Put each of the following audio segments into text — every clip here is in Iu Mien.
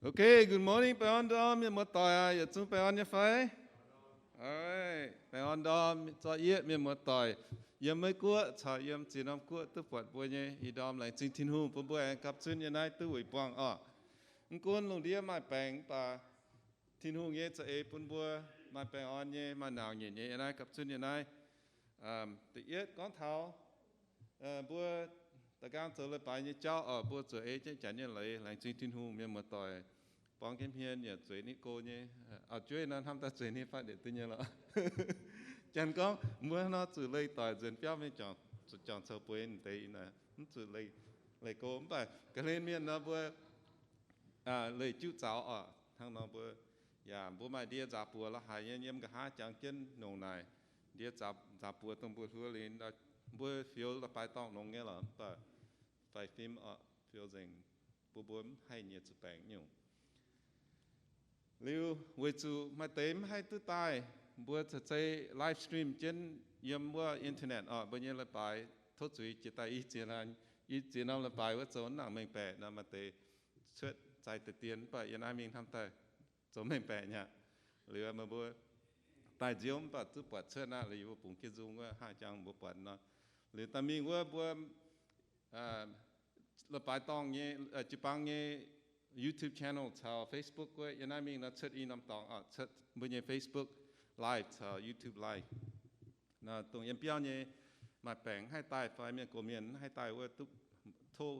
Okay, good morning, baengh orn ndorm mienh muoz-doic aac, yietc zungv baengh orn nyei fai? Baengh orn ndorm zorqv yietv mienh muoz-doic yiem Meiv Guoqv caux yiem ziex norm guoqv duqv buatc mbuo nyei. Ih ndorm laengz zingh Tin-Hungh bun mbuo aengx gapv zunv yiem naaiv duqv weic buangh orqc. Mv gunv lungh ndiev maaih baengc mv baac Tin-Hungh nyei za'eix bun mbuo maaih baengh orn nyei, maaih nauc nyitc nyei yiem naaiv gapv zunv yiem naaiv. Da'yietv gorngv taux mbuo da'nqaang zoux leiz-baaix nyei jauv oc, mbuo zuqc ei jienv janx nyei leiz. Laengz zingh Tin-Hungh, mienh muoz-doic borngz jienv hmien yaac zueiz nitv go nyei. Auv-jueiv nor hnamv daaih zueiz nitv fatv ndeic duqv nyei lorqc. Janx gorngv mbuo nor zuqc leih doic nzuonx biauv mingh juangc coux bueix deix, mv zuqc leih go. Mv baac ga'hlen mienh nor mbuo leih juqv zaux oc. Hnangv nor mbuo, yaac mbuo maaih ndie nzaaux buoz la'haic nyei yiem nqa'haav jangx jienv nongc naaic. Ndie nzaaux buoz dongh mbuo hluo liuz, mbuo fioux leiz-baaix dorngh longx nyei lorqc, mv baac faix fim oc, fioux nzengc, bun mbuo mv haih nyiec zuqc baengc nyungc. Liuz weic zuqc maaih deix mv haih duqv daaih, mbuo ceix zei live stream jienv yiem wuov internet oc. Mbuo nyei leiz-baaix tov zuiz jiex daaih i ziex, i ziex norm leiz-baaix wuov zoux mv nangc mengh baeqc nor, maaih deix cuotv zaaix deix dien, mv baac yiem naaiv mingh hnamv daaih zoux mengh baeqc nyei aqv. Liuz meih mbuo daaih nziouv mv baac duqv buatc cuotv aqv. Liuz yie mbuo bungx jienv nzung wuov haih jangx mbuo buatc nor. Liuz da'mingh wuov mbuo leiz-baaix dorngh nyei, jiu-baang nyei YouTube channel caux Facebook wuov, yiem naaiv mingh nor cuotv i norm dorngx oc, cuotv mbuo nyei Facebook Live caux YouTube Live. Nor dongh yiem biauv nyei maaih baengc haih daaih fai mienh gox mienh haih daaih wuov, duqv tov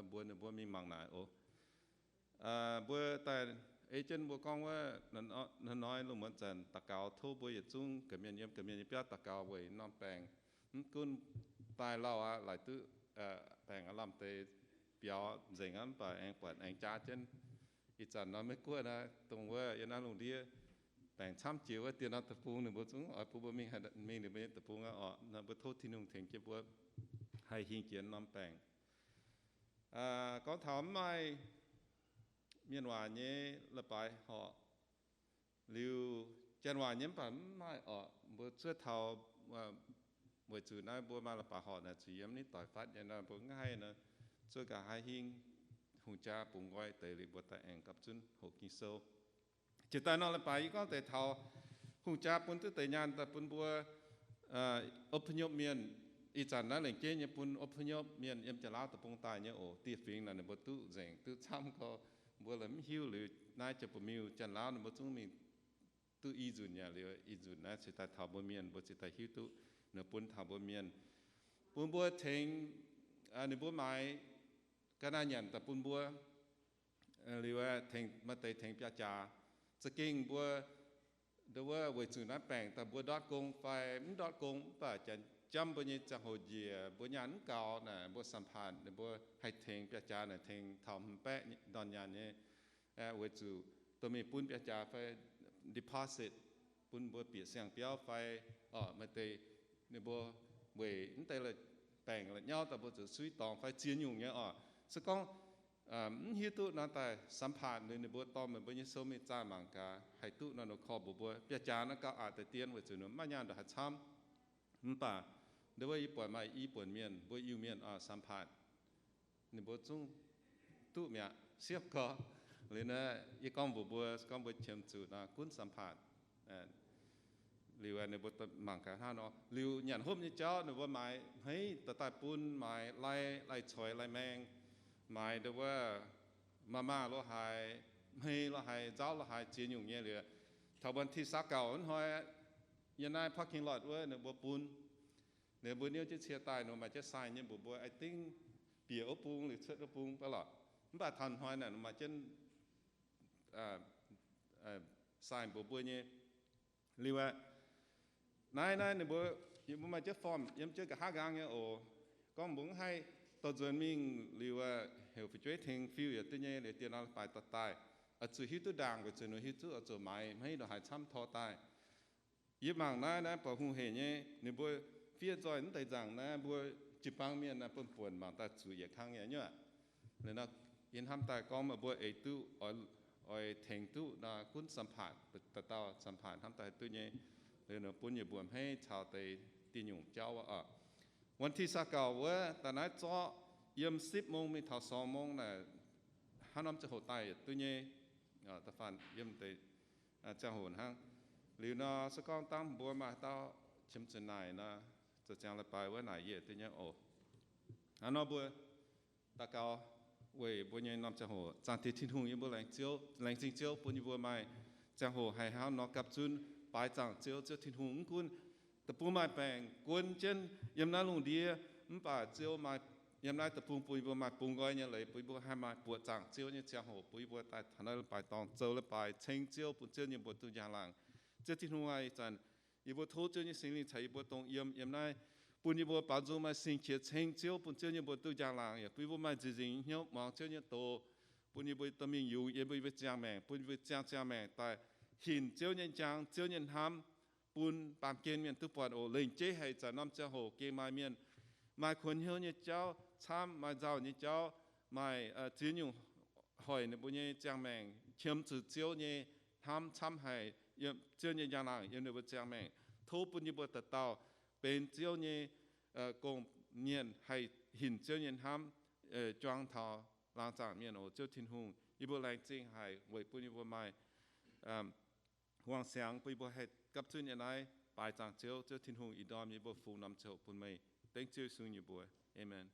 mbuox ninh mbuo mingh mangc naaic oc. Mbuo daaih ei jienv mbuo gorngv wuov, hnoi-hnoi lungh muonz zanc daux gaux tov mbuo yietc zungv gorqv-mienh yiem gorqv-mienh nyei biauv daux gaux weic norm baengc. Mv gunv daaih lauh aqv, laaic duqv baengc aav lamh deix biaux nzengc aqv, mv baac aengx buatc aengx jaav jienv. Ih zanc nor Meiv Guoqv naaiv dongh wuov yiem naaiv lungh ndiev baengc camv jiex wuov, diex norm deic-bung ninh mbuo zungv oix bun mbuo mingh, mingh ninh mbuo nyei deic-bung aqv oc. Nor mbuo tov Tin-Hungh tengx jienv mbuo haih hingh jiex norm baengc. Gorngv taux mv maaih mienh waac nyei leiz-baaix horc, liuz janx waac nyei mv baac mv maaih oc. Mbuo zuov taux weic zuqc naaiv mbuo maaih leiz-baaix horc naaic zuqc yiem nitv doic fatv nyei nor, mbuo mv haih nor, zuov nqa'haav hingv hungh jaa bungx nqoi deix liuz mbuo daaih aengx gapv zunv hoqc Ging-Sou. Jiex daaih nor leiz-baaix yie gorngv deix taux hungh jaa bun duqv deix nyaanh daaih bun mbuo อพยพ mienh. Ih zanc naaiv lengc jeiv nyei bun อพยพ mienh yiem Janx-Laauv deic-bung daaih nyei oc. Dieh fingx naaic ninh mbuo duqv nzengc duqv camv gorqv, mbuo la'mv hiuv liuz naaiv jiex ba'miuh Janx-Laauv ninh mbuo zungv mingh duqv i nzunc nyei liuz, i nzunc naaiv cingx daaih taux mbuo mienh, mbuo cingx daaih hiuv duqv ninh bun taux mbuo mienh, bun mbuo tengx ninh mbuo maaiz ga'naaiv nyanc daaih bun mbuo. Liuz tengx, maaih deix tengx biaav-jaax. Za'gengh mbuo ndo wuov weic zuqc naaiv baengc daaih mbuo ndortv gong fai mv ndortv gong, mv baac janx jamv mbuo nyei ziangh hoc njiec, mbuo nyaanh mv gaux naaic, mbuo สัมภาษณ์ ninh mbuo haih tengx biaav-jaax naaic tengx taux hmz baeqv ndorn nyaanh nyei. Weic zuqc dorh mingh bun biaav-jaax fai deposit bun mbuo bieqc siang-biauv fai oc, maaih deix ninh mbuo weic mv deix baengc la'nyauv daaih mbuo zuqc suiv dorngx fai ziex nyungc nyei oc. Se gorngv mv hiuv duqv nor daaih สัมภาษณ์ liuz ninh mbuo dorh meih mbuo nyei sou mingh zaah mangc gaax haih duqv nor, ninh korv mbuox mbuo biaav-jaax naaiv gauh aqc deix dien weic zuqc ninh maiv nyaanh ndongc haaix camv. Mv baac ndo wuov yie buatc maaih i buonc mienh mbuo Iu-Mienh oc สัมภาษณ์ ninh mbuo zungv duqv mi'aqv, siepv gorqv. Liuz naaiv yie gorngv mbuox mbuo, gorngv mbuo qiemx zuqc nor gunv สัมภาษณ์ liuz ninh mbuo mangc gaax hnangv nor. Liuz nyanc hopv nyei jauv ninh mbuo maaiz hmeiv daaih daaih bun, maaiz lai, lai-coix lai-maeng, maaiz ndo wuov maah maah lo haaix, hmei lo haaix, nzauv lo haaix, ziex nyungc nyei liuz, taux วันที่ซาวเก้า wuov hnoi, yiem naaiv parking lot wuov ninh mbuo bun. Ninh mbuo niouv jienv cie daaih, ninh mbuo maaih jienv sign nyei mbuox mbuo, I think, bieqc wuov bung liuz cuotv wuov bung baav lorqc. Mv baac taux hnoi naaic ninh maaih jienv sign mbuox mbuo nyei. Liuz aqv, naaiv naaiv ninh mbuo, yie mbuo maaih jienv form yiem jienv nqa'haav nqaang nyei oc. Gorngv mbuo mv haih dorh nzuonx mingh liuz aqv, heuc fu'jueiv tengx fill yaac duqv nyei. Liuz diex norm leiz-baaix dorh daaih, oix zuqc hiuv duqv ndaangc weic zuqc ninh hiuv duqv oix zuqc maaiz hmeiv lo haaix camv tor daaih. Yie mangc naaiv naaiv buatc hungh heic nyei. Ninh mbuo fiev nzoih mv deix nzaangc naaiv, mbuo jiu-baang mienh naaiv buonv-buonc mangc daaih zuqc yietc kang nyei nyuoqc. Liuz nor, yie hnamv daaih gorngv meih mbuo eix duqv, oix tengx duqv nor, gunv สัมภาษณ์ dauh dauh สัมภาษณ์ hnamv daaih haih duqv nyei. Liuz nor bun yie mbuo hmeiv caux deix dieh nyungc jauv oc. วันที่ซาวเก้า wuov daaih naaiv zorqv yiem สิบโมง mingh taux สองโมง naaic, hnangv norm ziangh hoc daaih yietc duqv nyei. da'faanh yiem deix ziangh hoc hnangv. Liuz nor, se gorngv dangh mbuo maaih dauh qiemx zuqc naaic nor, zoux ziangx leiz-baaix wuov naaic yie deix nyei oc. Hnangv nor mbuo daux gaux weic mbuo nyei norm ziangh hoc. Zaangc Diex Tin-Hungh, yie mbuo laengz Ziouv, laengz zingh Ziouv bun yie mbuo maaih ziangh hoc haih hnangv nor gapv zunv baaix zaangc Ziouv, Ziouv Tin-Hungh. Mv gunv deic-bung maaih baengc guon jienv yiem naaiv lungh ndiev, mv baac Ziouv maaih yiem naaiv deic-bung bun yie mbuo maaih bungx nqoi nyei leiz, bun yie mbuo haih maaih buoqc zaangc Ziouv nyei ziangh hoc, bun yie mbuo daaih taux naaiv leiz-baaix dorngx zoux leiz-baaix ceng Ziouv, bun Ziouv nyei mbuox duqv njang-laangc. Ziouv Tin-Hungh aac, ih zanc yie mbuo tov Ziouv nyei Singx Lingh caux yie mbuo dongh yiem, yiem naaiv, bun yie mbuo baaux nzung maaih sing-qiex ceng Ziouv, bun Ziouv nyei mbuox duqv njang-laangc, yaac bun yie mbuo maaih nziex nzingc hnyouv muangx Ziouv nyei doz, bun yie mbuo dorh mingh yungz yie mbuo nyei ziangh maengc, bun yie mbuo ziangh ziangh maengc daaih hinc Ziouv nyei njang, Ziouv nyei hnamv, bun baamh gen mienh duqv buatc oc. Lengc jeiv haic zanc norm ziangh hoc gengh maaih mienh maaih kuonx hnyouv nyei jauv camv, maaih nzauh nyei jauv, maaih ziex nyungc hoic ninh mbuo nyei ziangh maengc, qiemx zuqc Ziouv nyei hnamv camv haic, Ziouv nyei njang-laangc yiem ninh mbuo ziangh maengc. Tov bun yie mbuo dauh dauh benx Ziouv nyei gong-mienh haih hinc Ziouv nyei hnamv, juang taux laangz zaangc mienh oc. Ziouv Tin-Hungh, yie mbuo laengz zingh haic weic bun yie mbuo maaih wangc siangx bun yie mbuo haih gapv zunv yiem naaiv baaix zaangc Ziouv. Ziouv Tin-Hungh, ih ndorm yie mbuo fungx norm ziangh hoc bun meih. Dengv Ziouv Yesu nyei mbuox. Aamen.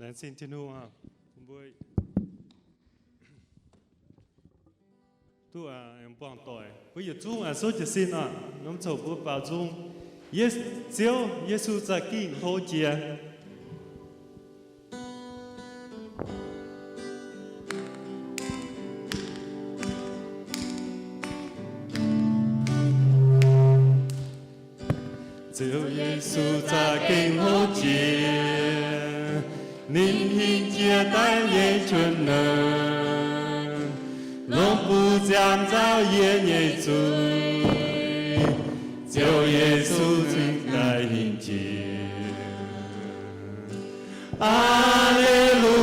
Laengz zingh Tin-Hungh oc. Mbuo duqv aengx buangh doic, mbuo yietc zungv aengx souv jiez sin oc. Norm ziangh hoc mbuo baaux nzung, Ye-, Ziouv Yesu za'gengh hlo jiex. Ziouv Yesu za'gengh hlo jiex, ninh hingh jiex daaih nyei qiemx naaic, longc mbuo ziangh nzauh yie nyei zuiz. Ziouv Yesu cingx daaih hingh jiex. Aa^le^lu^yaa,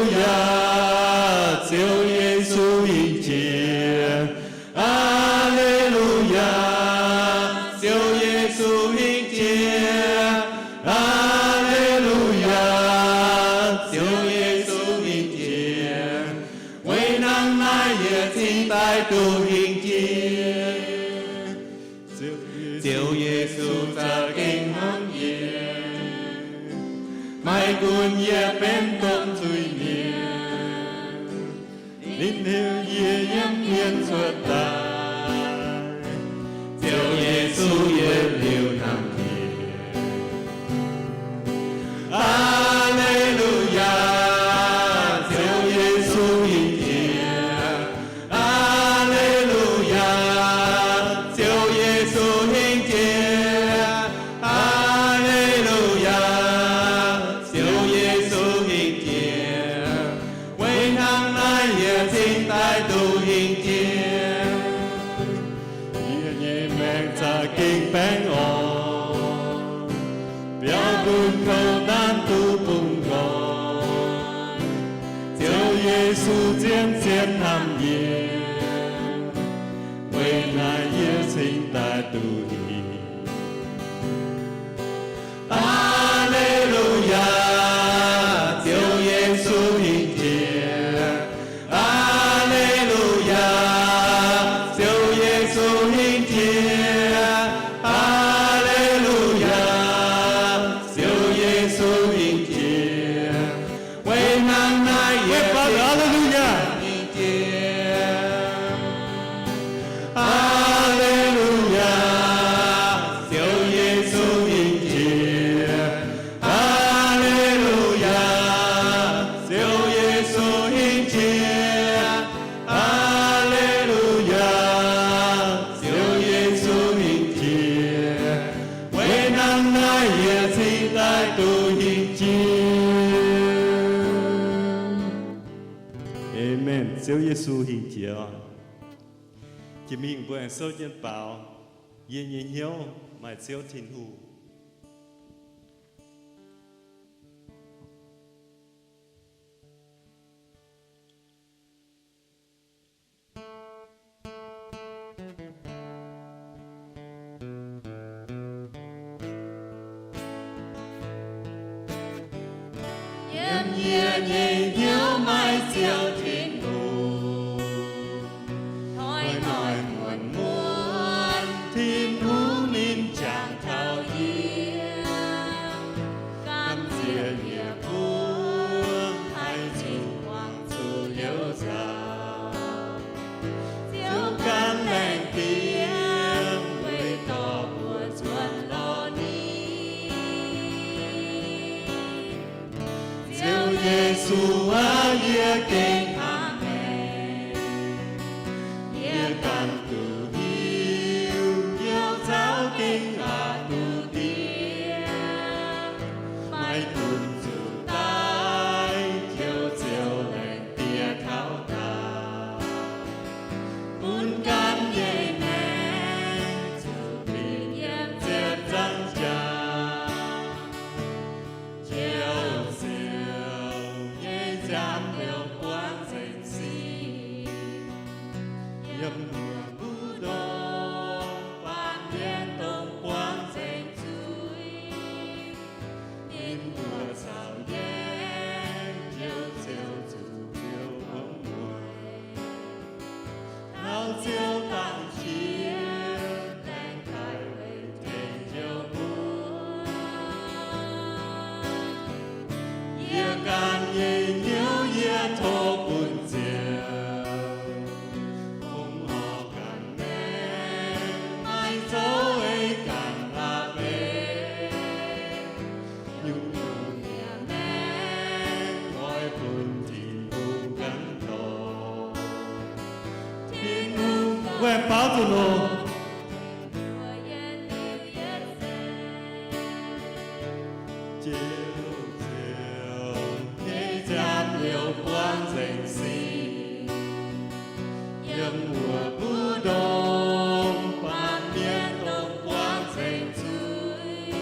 Ziouv Yesu hingh jiex. Aa^le^lu^yaa, Ziouv Yesu hingh jiex. Aa^le^lu^yaa, Ziouv Yesu hingh jiex. Weic hnangv naaiv yie cingx daaih duqv hingh jiex. Ziouv Yesu za'gengh hnamv yie, maiv gunv yie benx domh zuiz-mienh, ninh heuc yie yiem mienh cuotv daaih. Ziouv Yesu yietc liuz hnamv yie. Aa^le^lu^yaa, Ziouv Yesu hingh jiex. Aa^le^lu^yaa, Ziouv Yesu hingh jiex. Aa^le^lu^yaa, Ziouv Yesu hingh jiex. Weic hnangv naaiv yie cingx daaih duqv hingh jiex. Yie nyei maengc za'gengh baengh orn, biaux bun kouv naanv duqv bungx nqoi. Ziouv Yesu zien-zien hnamv yie, weic naaiv yie cingx daaih duqv hingh. Aa^le^lu^yaa, Ziouv Yesu hingh jiex. Aa^le^lu^yaa, Ziouv Yesu hingh jiex. Aa^le^lu^yaa, Ziouv Yesu hingh jiex. Weic hnangv naaiv yie, aa^le^lu^yaa, hingh jiex. Aa^le^lu^yaa, Ziouv Yesu hingh jiex. Aa^le^lu^yaa, Ziouv Yesu hingh jiex. Aa^le^lu^yaa, Ziouv Yesu hingh jiex. Weic hnangv naaiv yie cingx daaih duqv hingh jiex. Aamen. Ziouv Yesu hingh jiex. Jiex mingh mbuo aengx souv jienv baaux. Yie nyei hnyouv maaih Ziouv Tin-Hungh. Yiem yie nyei hnyouv maaih Ziouv Tin-Hungh, hnoi-hnoi muonz-muonz Tin-Hungh ninh jangx taux yie. Gamh nziex yie mbuo haih zuqc buangh zuqc hnyouv nzauh. Ziouv gan laengz diex weic dorh mbuo nzuonx lorz ninh. Ziouv Yesu aah, yie gengh hnamv meih. Yie ganh duqv hiuv, hnyouv nzauh gengh aqc duqv diex. Maiv gunv zuqc daic, hnyouv ziouc laengz diex taux daauh. Bun ganh nyei maengc zuqc dingc yiem ziepc nzaangc jaax. Ziouv ziouc nyei nziaamv liouh buangv nzengc sic. Yiem mbuo mbu'ndongx baamh mienh dongh buangv nzengc zuiz. Ninh mbuo caux yie, Ziouv ziouc zuqc liouh wuom mueiz. Taux Ziouv dangc qiex, laengz daaih weic tengx Ziouv mbuo. Yie ganh nyei hnyouv yie tov bun Ziouv, fongc horc ganh maengx, maiv zoux ei ganh la'bieiv. Nyungc-nyungc yie maengx oix bun Tin-Hungh ganh dorh. Tin-Hungh weih baaux zuqc longx. Ziouv ziouc nyei nziaamv liouh buangv nzengc sic. Yiem mbuo mbu'ndongx baamh mienh dongh buangv nzengc zuiz.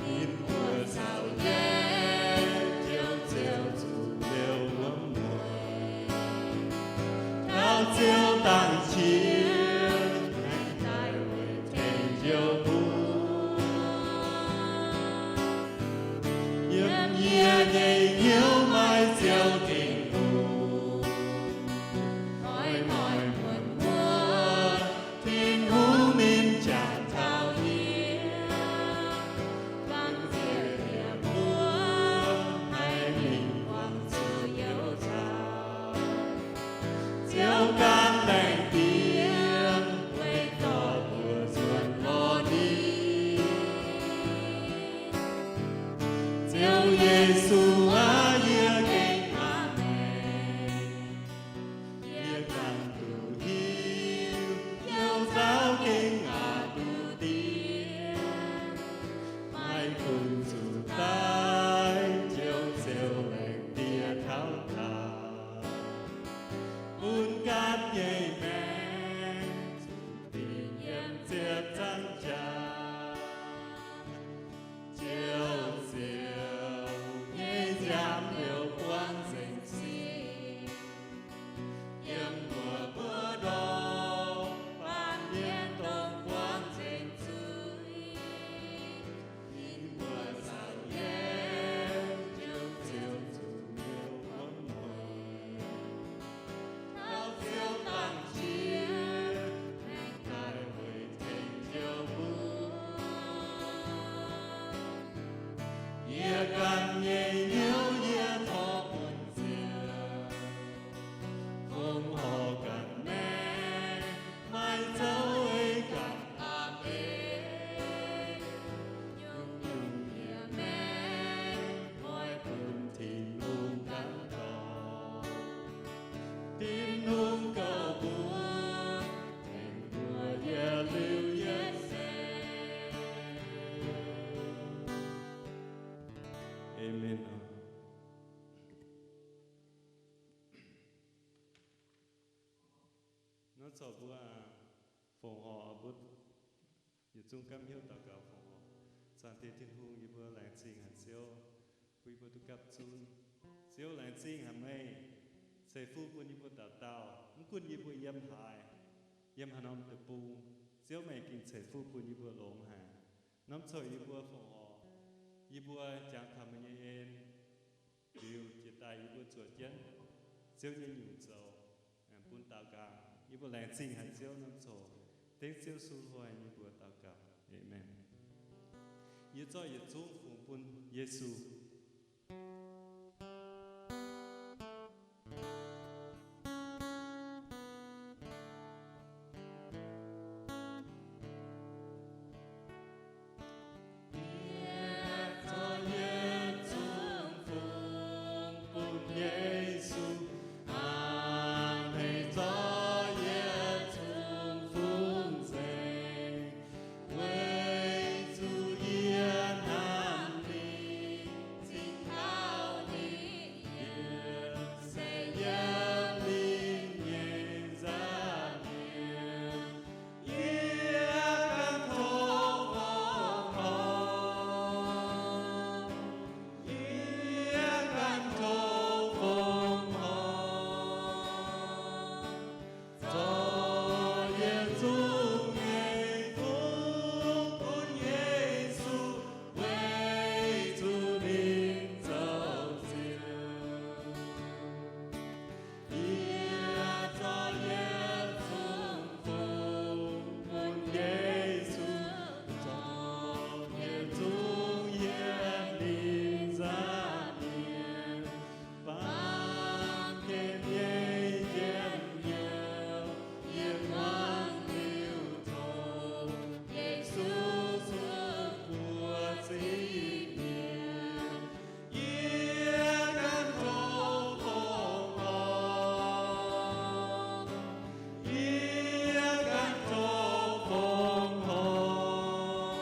Ninh mbuo caux yie, Ziouv ziouc zuqc liouh wuom mueiz. Taux Ziouv dangc qiex, laengz daaih weic tengx Ziouv mbuo. Yiem yie nyei hnyouv maaih Ziouv Tin-Hungh, hnoi-hnoi muonz-muonz Tin-Hungh ninh jangx taux yie. Gamh nziex yie mbuo haih mingh buangh zuqc hnyouv nzauh. Ziouv gan laengz diex weic dorh mbuo nzuonx lorz ninh. Ziouv Yesu aah, yie gengh hnamv meih. Yie ganh duqv hiuv, hnyouv nzauh gengh aqc duqv diex. Maiv gunv zuqc daic, Ziouv ziouc laengz diex taux daauh. Bun ganh nyei maengc zuqc dingc yiem ziepc nzaangc jaax. Ziouv ziouc nyei nziaamv liouh buangv nzengc sic. Yiem mbuo mbu'ndongx baamh mienh dongh buangv nzengc zuiz. Ninh mbuo caux yie, Ziouv ziouc zuqc liouh wuom mueiz. Taux Ziouv dangc qiex, laengz daaih weic tengx Ziouv mbuo. Yie ganh nyei hnyouv yie tov bun Ziouv, fongc horc ganh maengx, maiv zoux ei ganh la'bieiv. Nyungc-nyungc yie maengx oix bun Tin-Hungh ganh dorh. Tin-Hungh gauh bun tengx mbuo yietc liuz yietc seix. Aamen. Nor corc mbuo fongc horc mbuo Yietc zungv gapv hnyouv daux gaux fongc orqc. Zaangc Diex Tin-Hungh, yie mbuo laengz zingh haic Ziouv, bun yie mbuo duqv gapv zunv. Ziouv, laengz zingh haic meih ceix fuqv bun yie mbuo dauh dauh, mv gunv yie mbuo yiem haaix, yiem haaix norm deic-bung, Ziouv meih gengh ceix fuqv bun yie mbuo longx haic. Norm coc yie mbuo fongc orqc, yie mbuo jangx taux meih nyei en liuz, jiex daaih yie mbuo zuotc jienv Ziouv nyei nyungc zoux, bun daux gaux. Yie mbuo laengz zingh haic Ziouv norm coc. Dengv Ziouv Yesu hloi yie mbuo daux gaux. Aamen. Yie zorqv yietc zungv fungx bun Yesu. Yie zorqv yietc zungv fungx bun Yesu. Aamen. Zorqv yietc zungv fungx nzengc, weic zuqc yie hnamv ninh, zingh taux ninh, yie se yiem ninh nyei nza'hmien. Yie ganh tov fongc horc, yie ganh tov fongc horc, zorqv yietc zungv nyei fungx bun Yesu, weic zuqc ninh zoux Ziouv. Yie zorqv yietc zungv fungx bun Yesu, zorqv yietc zungv yiem ninh nza'hmien. Baamh gen nyei njien-youh yie muangx liuz tov, Yesu zunh buoz zingh mienh. Yie ganh tov fongc horc, yie ganh tov fongc horc,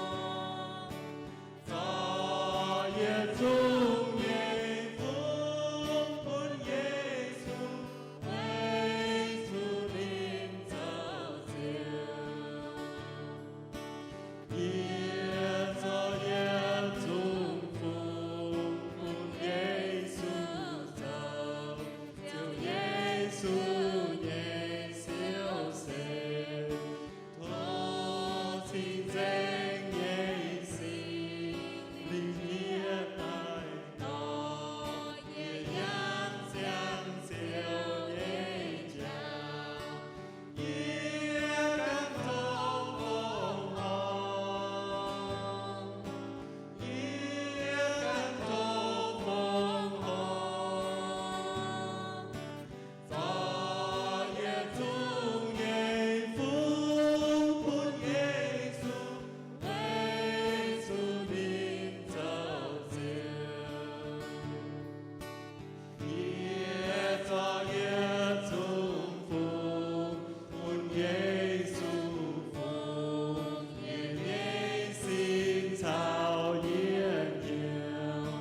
zorqv yietc zungv nyei fungx bun Yesu, weic zuqc ninh zoux Ziouv. Yie zorqv yietc zungv fungx bun Yesu zoux Ziouv, Yesu nyei siou-seix. Tov cing-nzengc nyei Singx Lingh hietv daaih dorh yie yangh ziangh Ziouv nyei jauv. Yie ganh tov fongc horc, yie ganh tov fongc horc, zorqv yietc zungv nyei fungx bun Yesu, weic zuqc ninh zoux Ziouv. Yie zorqv yietc zungv fungx bun Yesu, fungx yie nyei sin caux yie nyei,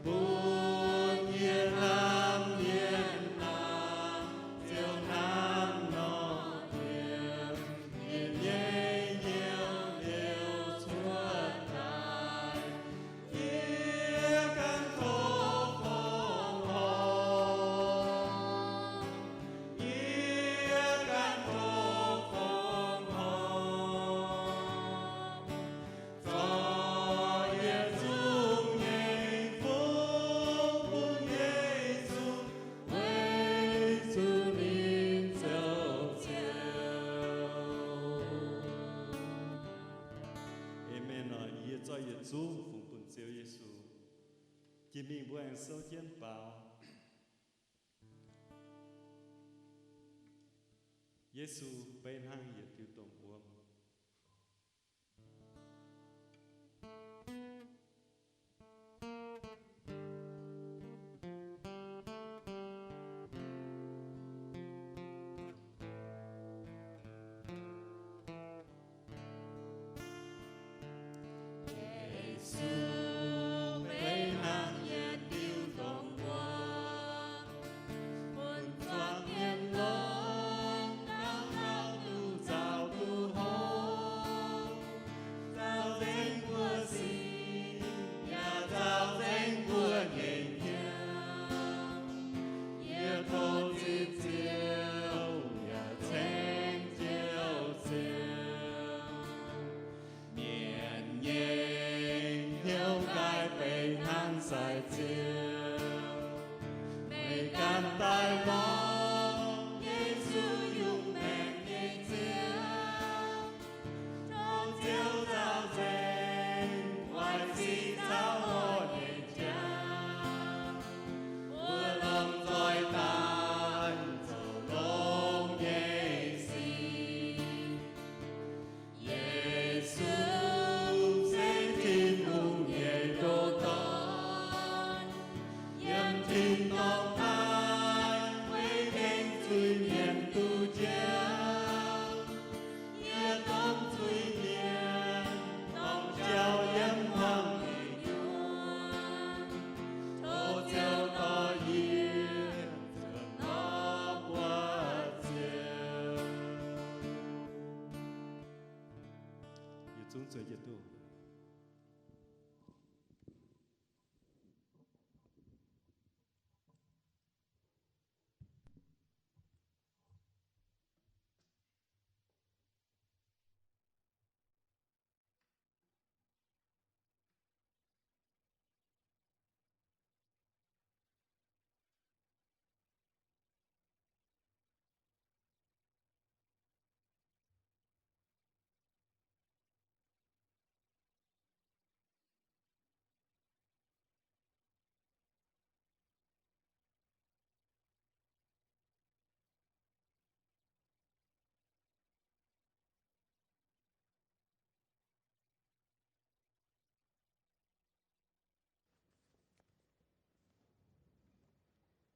bun yie hnamv mienh maah, ziouc hnamv norm mienh, yie nyei hnyouv liouc cuotv daaih. Yie ganh tov fongc horc, yie ganh tov fongc horc, zorqv yietc zungv nyei fungx bun Yesu, weic zuqc ninh zoux Ziouv. Aamen. Yie zorqv yietc zungv fungx bun Ziouv Yesu. Jiex mingh mbuo aengx souv jienv baaux. Yesu beiv hnangv yietc diuh dongh wuom. Yesu beiv hnangv yietc diuh dongh wuom, bun zuangx mienh longc gauh gauh duqv nzauh duqv Daaih Ziouv, meih ganh daaih lorz Yesu yungz maengc nyei ziangh, tov Ziouv caux nzengc waaic sic caux orn nyei jaax, mbuo longc zoih daaih zoux longx nyei sic. Yesu se Tin-Hungh nyei ndoh dorn, yiem tin-dorngh naaiv weic gengh zuiz-mienh duqv njoux. Yie gorngv zuiz-mienh dorngc jauv yiem hmuangv nyei nyuonh, tov Ziouv dorh yie zuotc nor buatc Ziouv. Yietc zungv zueiz jienv duqv.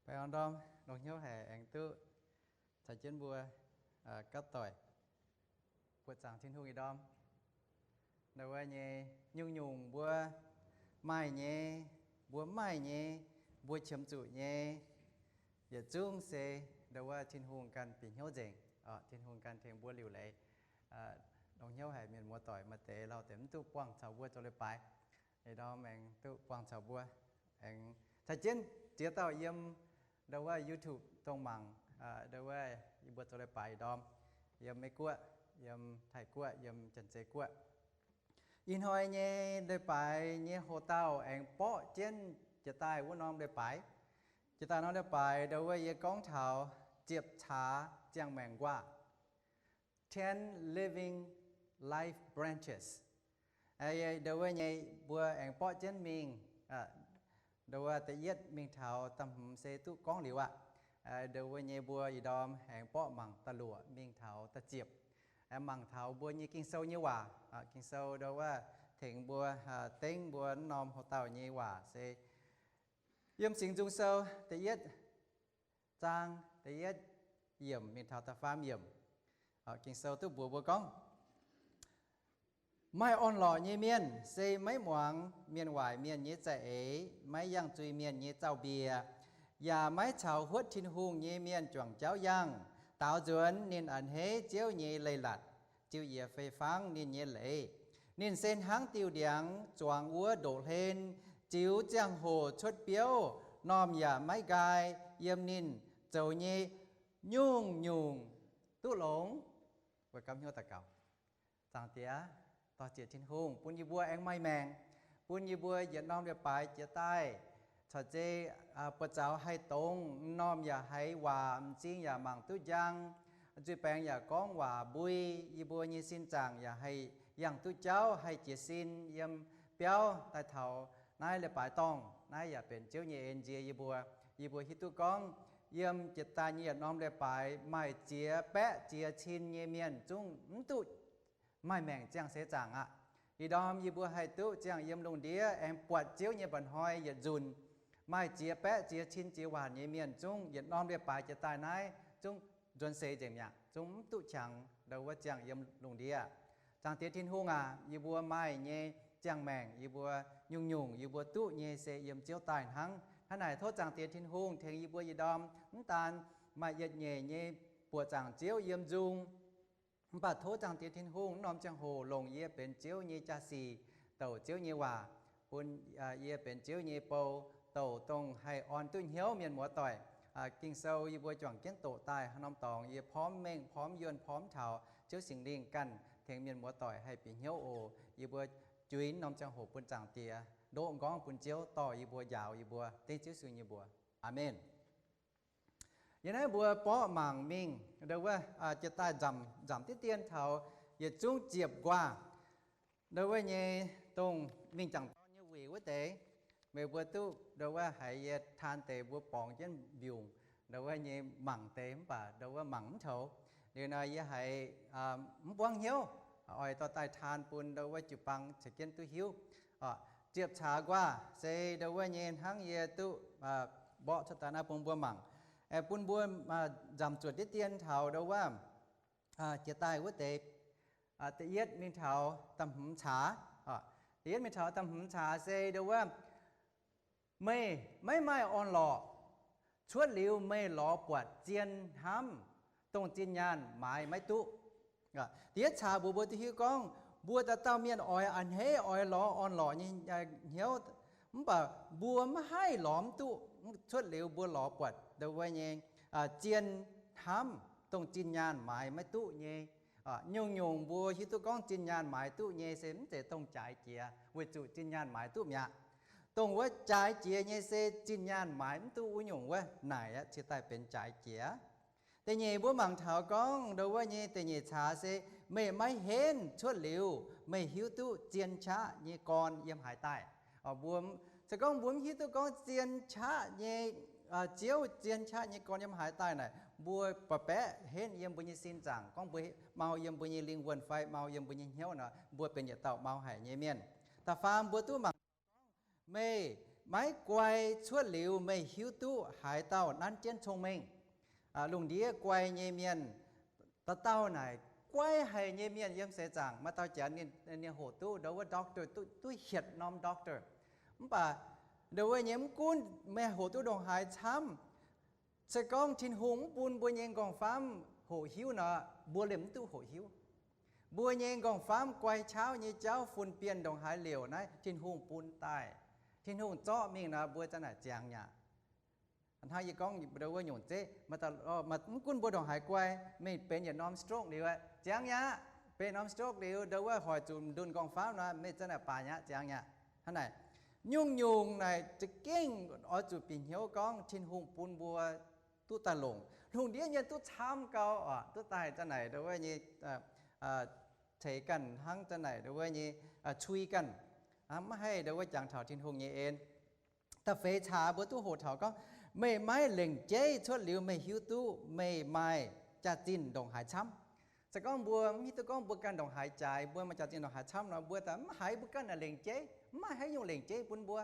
Baengh orn ndorm longx hnyouv haic aengx duqv caux jienv mbuo gapv doic buoqc zaangc Tin-Hungh ih ndorm. Ndau wuov nyei nyungc-nyungc mbuo maaih nyei, mbuo maaih nyei, mbuo qiemx zuqc nyei, yietc zungv se ndau wuov Tin-Hungh ganh bieqc hnyouv nzengc. Tin-Hungh ganh tengx mbuo liuc leiz. Longx hnyouv haic mienh muoz doic maaih deix lauh deix mv duqv buangh caux mbuo zoux leiz-baaix. Ih ndorm aengx duqv buangh caux mbuo, aengx caux jienv ziex dauh yiem ndau wuov YouTube dongh mangc, ndau wuov yie mbuo zoux leiz-baaix ih ndorm, yiem Meiv Guoqv, yiem Taiv Guoqv, yiem Janx-Zei Guoqv. Ih hnoi nyei leiz-baaix nyei hoc-dauh aengx borqv jienv jiex daaih wuov norm leiz-baaix. Jiex daaih norm leiz-baaix ndau wuov yie gorngv taux ziepc caax ziangh maengc nquaah, ten living life branches. Ndau wuov nyei mbuo aengx borqv jienv mingh, ndau wuov da'yietv mingh taux da'hmz se duqv gorngv liuz aqv. Ndau wuov nyei mbuo ih ndorm aengx borqv mangc da'luoqc mingh taux da'ziepc, mangc taux mbuo nyei Ging-Sou nyei waac. Ging-Sou ndau wuov tengx mbuo dengv mbuo wuov norm hoc-dauh nyei waac se yiem Singx Nzung Sou da'yietv zaang da'yietv yiemc mingh taux da'faam yiemc. Ging-Sou duqv mbuox mbuo gorngv, maaih orn-lorqc nyei mienh se maiv muangx mienh waaic mienh nyei za'eix, maiv yangh zuiz mienh nyei zaux-mbiec, yaac maiv caux huotv Tin-Hungh nyei mienh juangc jauv yangh. Daaux nzuonx ninh a'hneiv Ziouv nyei leiz-latc, ziux yiez fei fangv ninh nyei leiz. Ninh se hnangv diuh ndiangx zuangx wuov ndoqv hlen, ziux ziangh hoc cuotv biouv, normh yaac maiv nqaai. Yiem ninh zoux nyei nyungc-nyungc duqv longx. Mbuo gapv hnyouv daux gaux. Zaangc Diex, dorh ziec Tin-Hungh bun yie mbuo aengx maaih maengc, bun yie mbuo yietc norm leiz-baaix jiex daaih caux zei buoz-zaux haih dongz, m'normh yaac haiz waac, m'zing yaac mangc duqv njang, zuiz-baengx yaac gorngv waac mbui, yie mbuo nyei sin zaangc yaac haih yangh duqv jauv, haih jiez sin yiem biauv daaih taux naaiv leiz-baaix dorngh. Naaiv yaac benx Ziouv nyei en nzie yie mbuo. Yie mbuo hiuv duqv gorngv yiem jiex daaih nyei yietc norm leiz-baaix maaih ziex baeqv ziex cin nyei mienh zungv mv duqv maaih maengc ziangh seix zaangc aqv. Ih ndorm yie mbuo haih duqv ziangh yiem lungh ndiev aengx buatc Ziouv nyei mba'hnoi yietc nzunc. Maaih ziex baeqv ziex cin ziex waanc nyei mienh zungv yietc norm leiz-baaix jiex daaih naaiv zungv nzuonx seix nzengc mi'aqv, zungv mv duqv qangx ndau wuov ziangh yiem lungh ndiev. Zaangc Diex Tin-Hungh aac, yie mbuo maaih nyei ziangh maengc yie mbuo nyungc-nyungc yie mbuo duqv nyei se yiem Ziouv daaih hnangv. Hnangv naaic tov Zaangc Diex Tin-Hungh tengx yie mbuo ih ndorm mv daan maaih yietc nyeic nyei buoqc zaangc Ziouv yiem nzung, mv baac tov Zaangc Diex Tin-Hungh wuov norm ziangh hoc longc yie benx Ziouv nyei jaa-sic, douc Ziouv nyei waac, bun yie benx Ziouv nyei bou, douc dongh haih orn duqv hnyouv mienh muoz-doic. Ging-Sou yie mbuo juangc jienv doqc daaih haaix norm dorngx yie porv mengh porv yuonh porv taux, Ziouv Singx Lingh ganh tengx mienh muoz-doic haih bieqc hnyouv oc. Yie mbuo juix norm ziangh hoc bun Zaangc Diex. ndoqv m'nqorngv bun Ziouv dorh yie mbuo, njaaux yie mbuo, dengv Ziouv Yesu nyei mbuox. Aamen. Yiem naaiv mbuo borqv mangc mingh, ndo wuov, jiex daaih nzamc, nzamc diqv dien taux yietc zungv ziepc nquaah, ndo wuov nyei, dongh mingh jangc dorn nyei wuic wuov deix, meih mbuo duqv ndo wuov haiz yie taan deix mbuo borngz jienv mbiungc ndo wuov nyei mangc deix mv baac ndo wuov mangc mv toux. Liuz nor yie haiz mv buangv hnyouv, oix dorh daaih taan bun ndo wuov jiu-baang ceix jienv duqv hiuv. Ziepc caax nquaah se ndo wuov nyei hnangv yie duqv mborqv cuotv daaih naaiv bun mbuo mangc, bun mbuo nzamc zuotc diqv dien taux ndo wuov jiex daaih wuov deix, da'yietv mingh taux da'hmz caax. Da'yietv mingh taux da'hmz caax se ndo wuov, meih maiv maaih orn-lorqc, cuotv liuz meih lorz buatc zien hnamv, dongh zinh nyaanh maaiz maiv duqv. Da'yietv caax mbuox mbuo duqv hiuv gorngv mbuo dauh dauh mienh oix a'hneiv oix lorz orn-lorqc nyei hnyouv, mv baac mbuo maiv haih lorz mv duqv. Cuotv liuz mbuo lorz buatc ndo wuov nyei zien hnamv, dongh zinh nyaanh maaiz maiv duqv nyei. Nyungc-nyungc mbuo hiuv duqv gorngv zinh nyaanh maaiz duqv nyei se mv zeiz dongh jaaix jiex, weic zuqc zinh nyaanh maaiz duqv mi'aqv. Dongh wuov jaaix jiex nyei se zinh nyaanh maaiz mv duqv wuov nyungc wuov naaic aqv, ciex daaih benx jaaix jiex. Da'nyeic mbuo mangc taux gorngv ndo wuov nyei da'nyeic caax se meih maiv henv cuotv liuz meih hiuv duqv zien qaqv nyei gorn yiem haaix daaih. Mbuo, se gorngv mbuo mv hiuv duqv gorngv zien qaqv nyei Ziouv, zien qaqv nyei gorn yiem haaix daaih naaic, mbuo ba'baeqv henv yiem mbuo nyei sin zaangc, gorngv mbuo mau yiem mbuo nyei lingh wuonh fai mau yiem mbuo nyei hnyouv nor, mbuo benx yietc dauh mau haic nyei mienh. Da'faam mbuo duqv mangc taux gorngv meih maiv guai cuotv liuz meih hiuv duqv haaix dauh nanv jienv cong-mengh. Lungh ndiev guai nyei mienh, dauh dauh naaic guai haic nyei mienh yiem seix zaangc, maaih dauh janx ninh, ninh hoqc duqv ndo wuov doctor, duqv, duqv hietc norm doctor. Mv baac ndo wuov nyei mv gunv meih hoqc duqv ndongc haaix camv, se gorngv Tin-Hungh mv bun mbuo nyei nqorngv-famv hoqc hiuv nor, mbuo liemh mv duqv hoqc hiuv. Mbuo nyei nqorngv-famv guai qaqv nyei jauv fun-bienh ndongc haaix liouc naaiv Tin-Hungh bun daaih. Tin-Hungh zorqv mingh nor mbuo za'naaic ziangx mi'aqv. Hnangv yie gorngv ndo wuov nyungc zeiv, mv gunv mbuo ndongc haaix guai, meih benx yietc norm stroke liuz, ziangx mi'aqv. Benx norm stroke liuz ndo wuov hoic zuqc ndunh nqorngv-famv nor, meih za'naaic baaix mi'aqv, ziangx mi'aqv. Hnangv naaic, nyungc-nyungc naaic za'gengh oix zuqc bieqc hnyouv gorngv Tin-Hungh bun mbuo duqv daaih longc. Lungh ndiev mienh duqv camv gau oc, duqv daaih za'naaic ndo wuov nyei ceix ganh hnangv za'naaic ndo wuov nyei cui ganh, maiv haih ndo wuov jangx taux Tin-Hungh nyei en. Da'feix caax mbuo duqv hoqc taux gorngv meih maiv lengc jeiv cuotv liuz meih hiuv duqv meih maaih jaax-zinh ndongc haaix camv. Se gorngv mbuo mv hiuv duqv gorngv mbuo ganh ndongc haaix jaaix, mbuo maaih jaax-zinh ndongc haaix camv nor, mbuo daaih mv haiz mbuo ganh naaic lengc jeiv, mv maaih haaix nyungc lengc jeiv bun mbuo.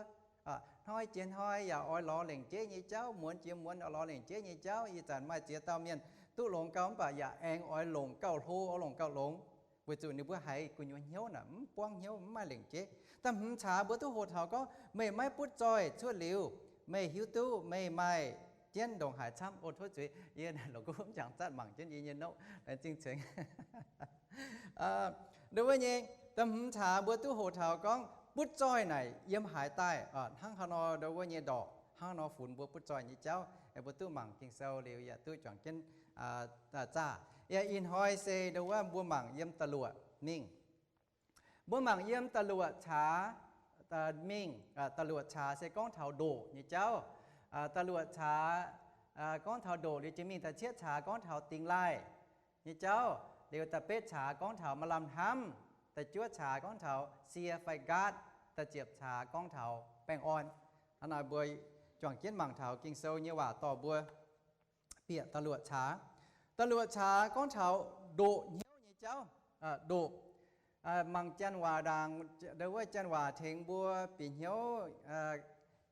Hnoi jiex hnoi yaac oix lorz lengc jeiv nyei jauv, muonz jiex muonz oix lorz lengc jeiv nyei jauv. Ih zanc maaih ziex dauh mienh duqv longx gau mv baac yaac aengx oix longc gauh hlo, oix longc gauh longx, weic zuqc ninh mbuo haiz gu'nyuoz hnyouv naaic mv buangv hnyouv, mv maaih lengc jeiv. Da'hmz caax mbuo duqv hoqc taux gorngv meih maiv butv zoih cuotv liuz meih hiuv duqv meih maaih jienv ndongc haaix camv. O, tov zuiz, yie longc gu mv jangx zatv mangc jienv yie nyei note, laengz zingh cengx. Ndo wuov nyei, da'hmz caax mbuo duqv hoqc taux gorngv butv zoih naaic yiem haaix daaih, hnangv haaix nor ndo wuov nyei ndorqc, hnangv haaix nor funx mbuo butv zoih nyei jauv. Mbuo duqv mangc Ging-Sou liuz yaac duqv juangc jienv zaah. Yaac ih hnoi se ndo wuov mbuo mangc yiem da'luoqc mingh. Mbuo mangc yiem da'luoqc caax mingh. Da'luoqc caax se gorngv taux ndoqc nyei jauv. Da'luoqc caax gorngv taux ndoqc liuz jiex mingh da'cietv caax gorngv taux dingx laaih nyei jauv. Liuz da'betv caax gorngv taux maaih lamh hnamv. Da'juov caax gorngv taux sie fai nqaatv. Da'ziepc caax gorngv taux baengh orn. Hnangv naaic mbuo juangc jienv mangc taux Ging-Sou nyei waac dorh mbuo bieqc da'luoqc caax. Da'luoqc caax gorngv taux ndoqc hnyouv nyei jauv. Ndoqc, mangc janx waac ndaangc, ndo wuov janx waac tengx mbuo bieqc hnyouv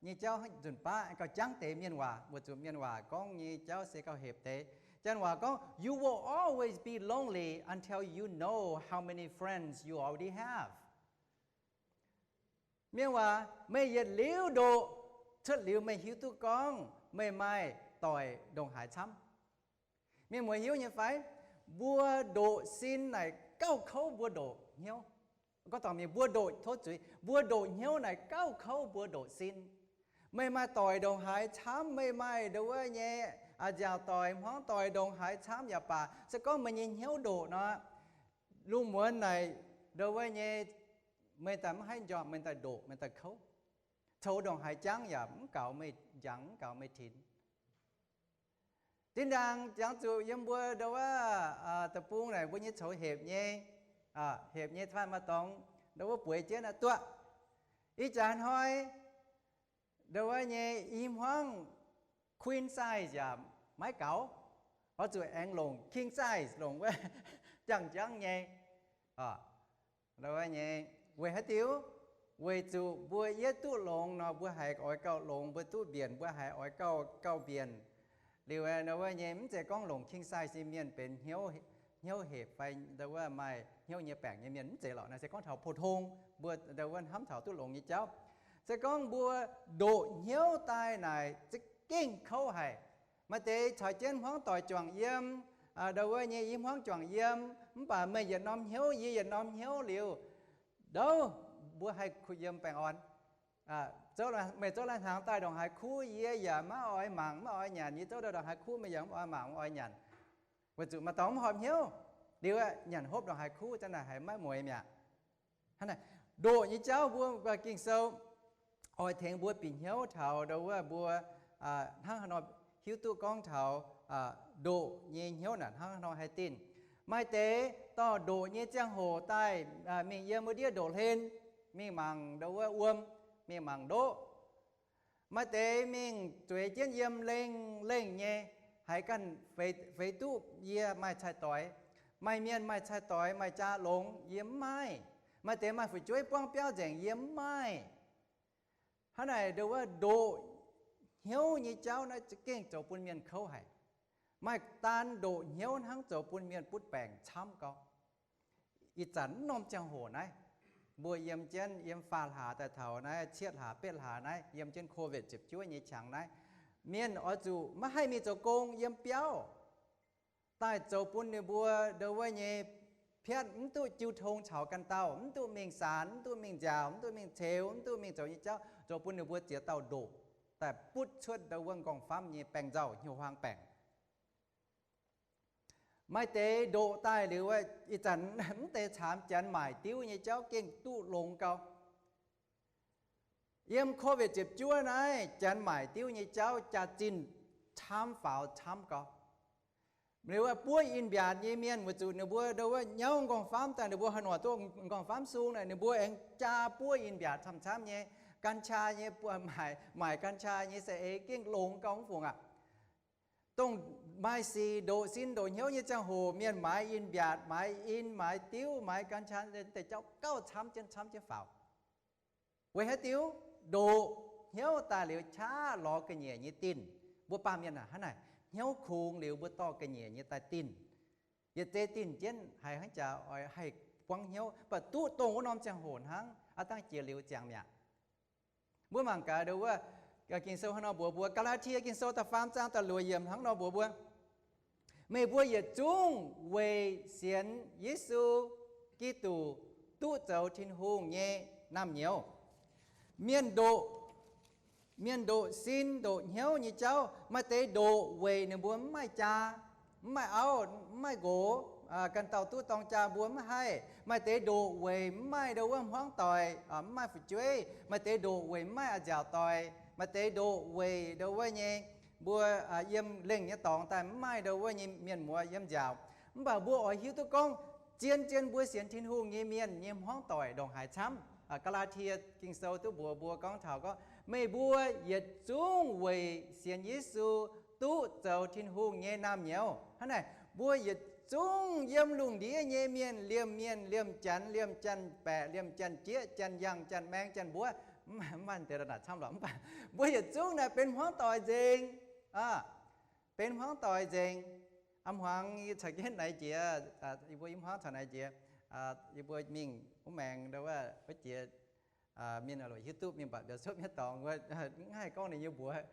nyei jauv nzunc baav gauh jangv deix mienh waac, weic zuqc mienh waac gorngv nyei jauv se gauh hepc deix. Janx waac gorngv, you will always be lonely until you know how many friends you already have. Mienh waac, meih yietc liuz ndoqc, cuotv liuz meih hiuv duqv gorngv meih maaih doic ndongc haaix camv. Mienh muoz hiuv nyei fai? Mbuo ndoqc sin naaic gauh kouv mbuo ndoqc hnyouv. Gorngv dangh mienh mbuo ndoqc, tov zuiz, mbuo ndoqc hnyouv naaic gauh kouv mbuo ndoqc sin. Meih maaih doic ndongc haaix camv, meih maaih ndo wuov nyei nziaauc doic, hmuangv doic ndongc haaix camv yaac baac, se gorngv meih nyei hnyouv ndoqc nor, lungh muonz naaic ndo wuov nyei, meih daaih maiv haih njormh, meih daaih ndoqc, meih daaih kouv. coux ndongc haaix jangv yaac mv gaux meih njangx, mv gaux meih tinx. Zinh ndaangc jangx zuqc yiem mbuo ndo wuov deic-bung naaic mbuo nyei coux hepc nyei, hepc nyei fai maaih dorngx ndo wuov bueix jienv aqv duqv. Ih jaax hnoi ndo wuov nyei i hmuangv queen size yaac maiv gaux, oix zuqc aengx longc king size, longc wuov jangx-jangv nyei. Ndo wuov nyei, weic haaix diuc? Weic zuqc mbuo yietv duqv longx nor, mbuo haiz oix gauh longx, mbuo duqv mbienc mbuo haiz oix gauh gauh mbienc. Liuz ndo wuov nyei mv zeiz gorngv longc king size nyei mienh benx hnyouv, hnyouv hepc fai ndo wuov maaih hnyouv nyei baengc nyei mienh, mv zeiz lorqc. Naaiv se gorngv taux pou-tong, mbuo ndo wuov hnamv taux duqv longx nyei jauv. Se gorngv mbuo ndoqc hnyouv daaih naaic za'gengh kouv haic. Maaih deix caux jienv hmuangv doic juangc yiem, ndo wuov nyei i hmuangv juangc yiem, mv baac meih yietc norm hnyouv, yie yietc norm hnyouv liuz, ndouv mbuo haih kuh yiem baengh orn. Meih zouv lai-hnaangx daaih ndongc haaix kuv yie yaac maiv oix mangc maiv oix nyanc, yie zouv daaih ndongc haaix kuv meih yaac mv oix mangc mv oix nyanc. Weic zuqc maaih dorngx mv horpc hnyouv, liuz nyanc hopv ndongc haaix kuv za'naaic haiz maiv mueiz mi'aqv. Hnangv naaic, ndoqc nyei jauv mbuo Ging-Sou oix tengx mbuo bieqc hnyouv taux ndo wuov mbuo hnangv haaix nor hiuv duqv gorngv taux ndoqc nyei hnyouv naaic hnangv haaix nor haih dinh. Maaih deix dorh ndoqc nyei ziangh hoc daaih mingh yiem wuov ndiev ndoqc hlen, mingh mangc ndo wuov wuom, mingh mangc ndoqv. Maaih deix mingh zueiz jienv yiem lengh lengh nyei, haiz ganh feix duqv yie maaih cai-doix. Maaih mienh maaih cai-doix maaih jaa longx, yie mv maaih. Maaih deix maaih fu'jueiv buangv biauv nzengc, yie mv maaih. Hnangv naaic ndo wuov ndoqc hnyouv nyei jauv naaiv za'gengh zoux bun mienh kouv haic. Maaih daan ndoqc hnyouv hnangv zoux bun mienh butv baengc camv gau. Ih zanc mv norm ziangh hoc naaiv, mbuo yiem jienv yiem faah hlaax daaih taux naaiv cietv hlaax betv hlaax naaiv, yiem jienv Covid ziepc juov nyei qangx naaiv, mienh oix zuqc maiv haih mingh zoux gong yiem biauv, daaih zoux bun ninh mbuo ndo wuov nyei piatv mv duqv jiu tong caux ganh dauh, mv duqv mingh saanx, mv duqv mingh nziaaux, mv duqv mingh ceux, mv duqv mingh zoux nyei jauv, zoux bun ninh mbuo ziex dauh ndoqc daaih butv cuotv ndo wuov nqorngv-famv nyei baengh nzauh hnyouv huaang baengc. Maaih deix ndoqc daaih liuz, ih zanc mv deix caamx janx maaic diuv nyei jauv gengh duqv longx gau. Yiem Covid ziepc juov naaiv, janx maaic diuv nyei jauv jaax-zinh camv faaux camv gau. Liuz buov in-mbiaatc nyei mienh weic zuqc ninh mbuo ndo wuov nyauv nqorngv-famv daaih, ninh mbuo haaix nor duqv nqorngv-famv sung naaic, ninh mbuo aengx jaa buov in-mbiaatc camv-camv nyei. Gan qaa nyei, maaic gan qaa nyei saeng-eix gengh longx gau mv fungc aqv. Dongh maaih sic ndoqc sin ndoqc hnyouv nyei ziangh hoc, mienh maaiz in-mbiaatc, maaiz in, maaiz diuv, maaiz gan qaa deix jauv gauh camv jienv camv jienv faaux. Weic haaix diuc? Ndoqc hnyouv daaih liuz qaqv lorz ga'nyiec nyei dinc. Mbuo baamh mienh aac, hnangv naaic, hnyouv kungx liuz mbuo dorh ga'nyiec nyei daaih dinc. Yietc zei dinc jienv haiz hnangv jaax oix haih buangv hnyouv, mv baac duqv dongh wuov norm ziangh hoc hnangv, aav dangh jiex liuz ziangx mi'aqv. Mbuo mangc gaax ndo wuov Ging-Sou hnangv nor mbuox mbuo, Gaa^laa^tie Ging-Sou da'faam zaang da'luoqc yiemc hnangv nor mbuox mbuo, meih mbuo yietc zungv weic sienx Yesu Giduc duqv zoux Tin-Hungh nyei naamh nyouz. Mienh ndoqc, mienh ndoqc sin ndoqc hnyouv nyei jauv, maaih deix ndoqc weic ninh mbuo mv maaih jaa, mv maaih auv, mv maaih nqox, ganh dauh duqv dorng jaa mbuo mv haih. Maaih deix ndoqc weic mv maaih ndo wuov hmuangv doic, mv maaih fu'jueiv. Maaih deix ndoqc weic mv maaih a'nziaauc doic. Maaih deix ndoqc weic ndo wuov nyei mbuo yiem lengh nyei dorngx daaih mv maaih ndo wuov nyei mienh muoz yiem nziaauc. Mv baac mbuo oix hiuv duqv gorngv, zien-zien mbuo sienx Tin-Hungh nyei mienh nyei hmuangv doic ndongc haaix camv. Gaa^laa^tie Ging-Sou duqv mbuox mbuo gorngv taux gorngv, meih mbuo yietc zungv weic sienx Yesu duqv zoux Tin-Hungh nyei naamh nyouz. Hnangv naaic, mbuo yietc zungv yiem lungh ndiev nyei mienh, liemh mienh, liemh janx, liemh janx-baeqc, liemh janx-jieqv, janx-yangh, janx-maeng, janx-mbuov, mv maaih deix naaic camv lorqc, mv baac mbuo yietc zungv naaic benx hmuangv doic nzengc. Benx hmuangv doic nzengc. A'hmuangx yie caux jienv naaic jiex, yie mbuo i hmuangv caux naaic jiex, yie mbuo mingh wuov maengx ndo wuov jiex, mienh loc hiuv duqv mingh mbatc mbiauz-sopv nyei dorngx wuov, mv haih gorngv ninh nyei mbuox,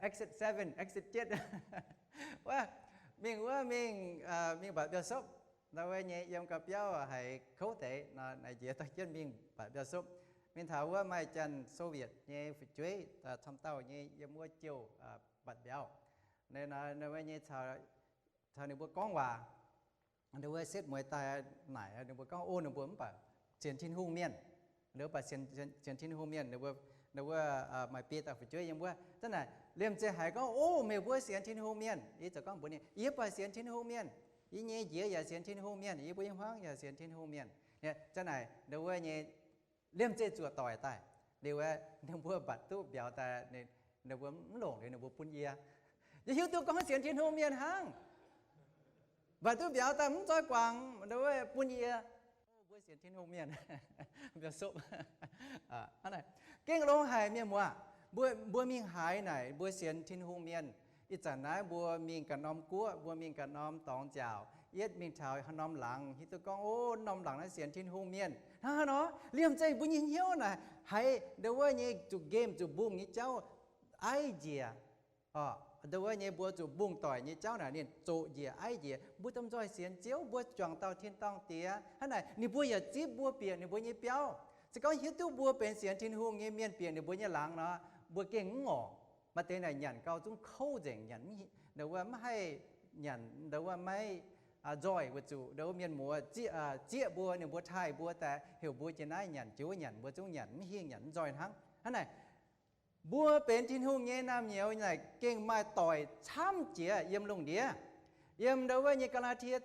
exit seven, exit jieqv. Wuov, mingh wuov mingh, mingh mbatc mbiauz-sopv, ndo wuov nyei yiem gau biauv haiz kouv deix nor, naaic jiex dorh jienv mingh mbatc mbiauz-sopv. Mingh taux wuov maaih janx-Soviet nyei fu'jueiv camv dauh nyei yiem wuov jouh mbatc mbiauz. Ndo wuov nyei caux ninh mbuo gorngv waac, ndo wuov setv mueiz daaih naaic ninh mbuo gorngv, o, ninh mbuo mv baac sienx Tin-Hungh mienh. Ndo wuov baac sienx Tin-Hungh mienh, ninh mbuo Wuov maaih biei dauh fu'jueiv yiem wuov, zanc naaic liemh zeih haiz gorngv, O, meih mbuo sienx Tin-Hungh mienh. Yie ziouc gorngv mbuox ninh, Yie baac sienx Tin-Hungh mienh. Yie nyei njiec yaac sienx Tin-Hungh mienh. Yie mbuo nyei hmuangv yaac sienx Tin-Hungh mienh. Zanc naaic wuov nyei liemh zeih zuoqc doic daaih. Liuz ninh mbuo mbatc duqv mbiauz daaih, ninh mbuo mv longc liuz ninh mbuo bun yie. Yie hiuv duqv gorngv sienx Tin-Hungh mienh hnangv. Mbatc duqv mbiauz daaih mv zoih guangc, wuov bun yie. O, mbuo sienx Tin-Hungh mienh. Mbiauz sopv. Gengh longx haic mienh muoz. Mbuo, mbuo mingh haaix naaic mbuo sienx Tin-Hungh mienh. Ih zanc naaiv mbuo mingh ganh norm guoqv, mbuo mingh ganh norm dorngx nziaauc, yietv mingh taux haaix norm laangz, hiuv duqv gorngv, O, norm laangz naaiv sienx Tin-Hungh mienh. Hnangv haaix nor? Liemh zeih mbuo nyei hnyouv naaic haiz ndo wuov nyei zuqc nqemh zuqc mbungh nyei jauv aiv njiec. Ndo wuov nyei mbuo zuqc mbungh doic nyei jauv naaic ninh zoqc njiec aiv njiec. Mbuo domh nzoih sienx Ziouv, mbuo juangc dauh tin-dorngh Diex. Hnangv naaic ninh mbuo yaac zipv mbuo bieqc ninh mbuo nyei biauv. Se gorngv hiuv duqv mbuo benx sienx Tin-Hungh nyei mienh bieqc ninh mbuo nyei laangz nor, mbuo gengh mv ngorc. Maaih deix naaic nyanc gau zungv kouv nzengc, nyanc ndo wuov maiv haih nyanc, ndo wuov maiv nzoih weic zuqc ndo wuov mienh muoz zieqv mbuo, ninh mbuo taaih mbuo daaih, heuc mbuo jiex naaiv nyanc, jiex wuov nyanc, mbuo zungv nyanc mv hingh, nyanc mv nzoih hnangv. Hnangv naaic, mbuo benx Tin-Hungh nyei naamh nyouz naaic gengh maaih doic camv jiex yiem lungh ndiev. Yiem ndo wuov nyei Gaa^laa^tie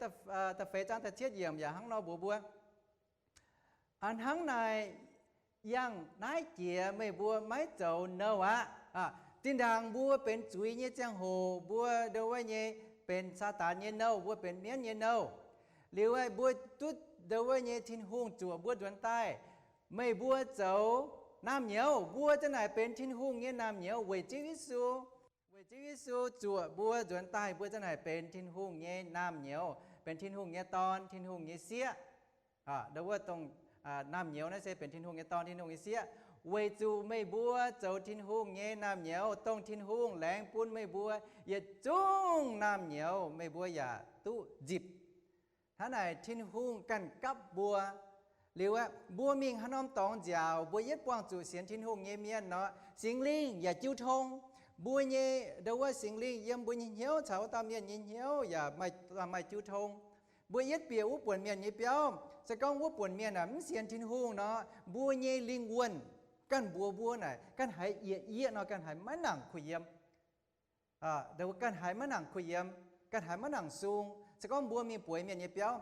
da'feix zaang da'cietv yiemc yaac hnangv nor mbuox mbuo, Hnangv naaic, yangh naaiv jiex meih mbuo maiv zoux nouh aqv. Zinh ndaangc mbuo benx zuiz nyei ziangh hoc mbuo ndo wuov nyei benx Saadaan nyei nouh, mbuo benx mienv nyei nouh. Liuz mbuo duqv ndo wuov nyei Tin-Hungh zuoqc mbuo nzuonx daaih. Meih mbuo zoux naamh nyouz, mbuo zanc naaic benx Tin-Hungh nyei naamh nyouz weic Ziouv Yesu. Weic Ziouv Yesu zuoqc mbuo nzuonx daaih, mbuo zanc naaic benx Tin-Hungh nyei naamh nyouz, benx Tin-Hungh nyei dorn, Tin-Hungh nyei sieqv. Ndo wuov dongh naamh nyouz naaiv se benx Tin-Hungh nyei dorn, Tin-Hungh nyei sieqv. Weic zuqc meih mbuo zoux Tin-Hungh nyei naamh nyouz, dongh Tin-Hungh laengz bun meih mbuo yietc zungv naamh nyouz meih mbuo yaac duqv nzipc. Hnangv naaic Tin-Hungh ganh gapv mbuo. Liuz aqv, mbuo mingh haaix norm dorngx nziaauc, mbuo yietv buangh zuqc sienx Tin-Hungh nyei mienh nor, Singx Lingh yaac jiu tong. Mbuo nyei ndo wuov Singx Lingh yiem mbuo nyei hnyouv caux wuov dauh mienh nyei hnyouv yaac maaih jiu tong. Mbuo yietv bieqc wuov buonc mienh nyei biauv, se gorngv wuov buonc mienh aah mv sienx Tin-Hungh nor, mbuo nyei lingh wuonh ganh mbuox mbuo naaic ganh haiz yieqc yieqv nor ganh haiz maiv nangc kuh yiem. Ganh haiz maiv nangc kuh yiem, ganh haiz maiv nangc sung. Se gorngv mbuo mingh bueix mienh nyei biauv,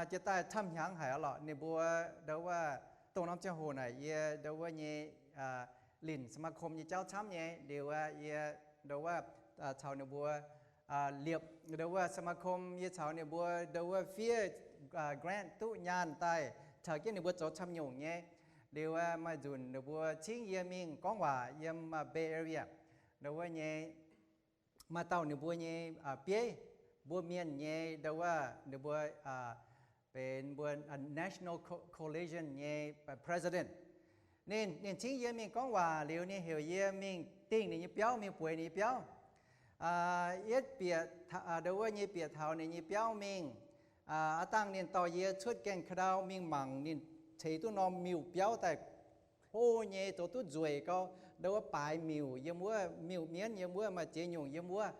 jiex daaih camv hnyangx haic lorqc. Ninh mbuo ndo wuov dongh norm ziangh hoc naaic yie ndo wuov nyei linc สมาคม nyei jauv camv nyei. Liuz aqv, yie ndo wuov caux ninh mbuo liepc ndo wuov สมาคม, yie caux ninh mbuo ndo wuov fiev grant duqv nyaanh daaih caux jienv ninh mbuo zoux camv nyungc nyei. Liuz aqv, maaih nzunc ninh mbuo cingv yie mingh gorngv waac yiem Bay Area ndo wuov nyei. Maaih dauh ninh mbuo nyei bieiv, mbuo mienh nyei ndo wuov ninh mbuo benx mbuo National Coalition nyei president. Ninh, ninh cingv yie mingh gorngv waac liuz, ninh heuc yie mingh dingh ninh nyei biauv, mingh bueix ninh nyei biauv. Yietv bieqc ndo wuov nyei bieqc taux ninh nyei biauv mingh, aav dangh ninh dorh yie cuotv gaengh ka'ndau mingh mangc ninh ceix duqv norm miuc-biauv daaih hlo nyei, zoux duqv nzueic gau, ndo wuov baaix miuc yiem wuov, miuc mienv yiem wuov, maaih ziex nyungc yiem wuov.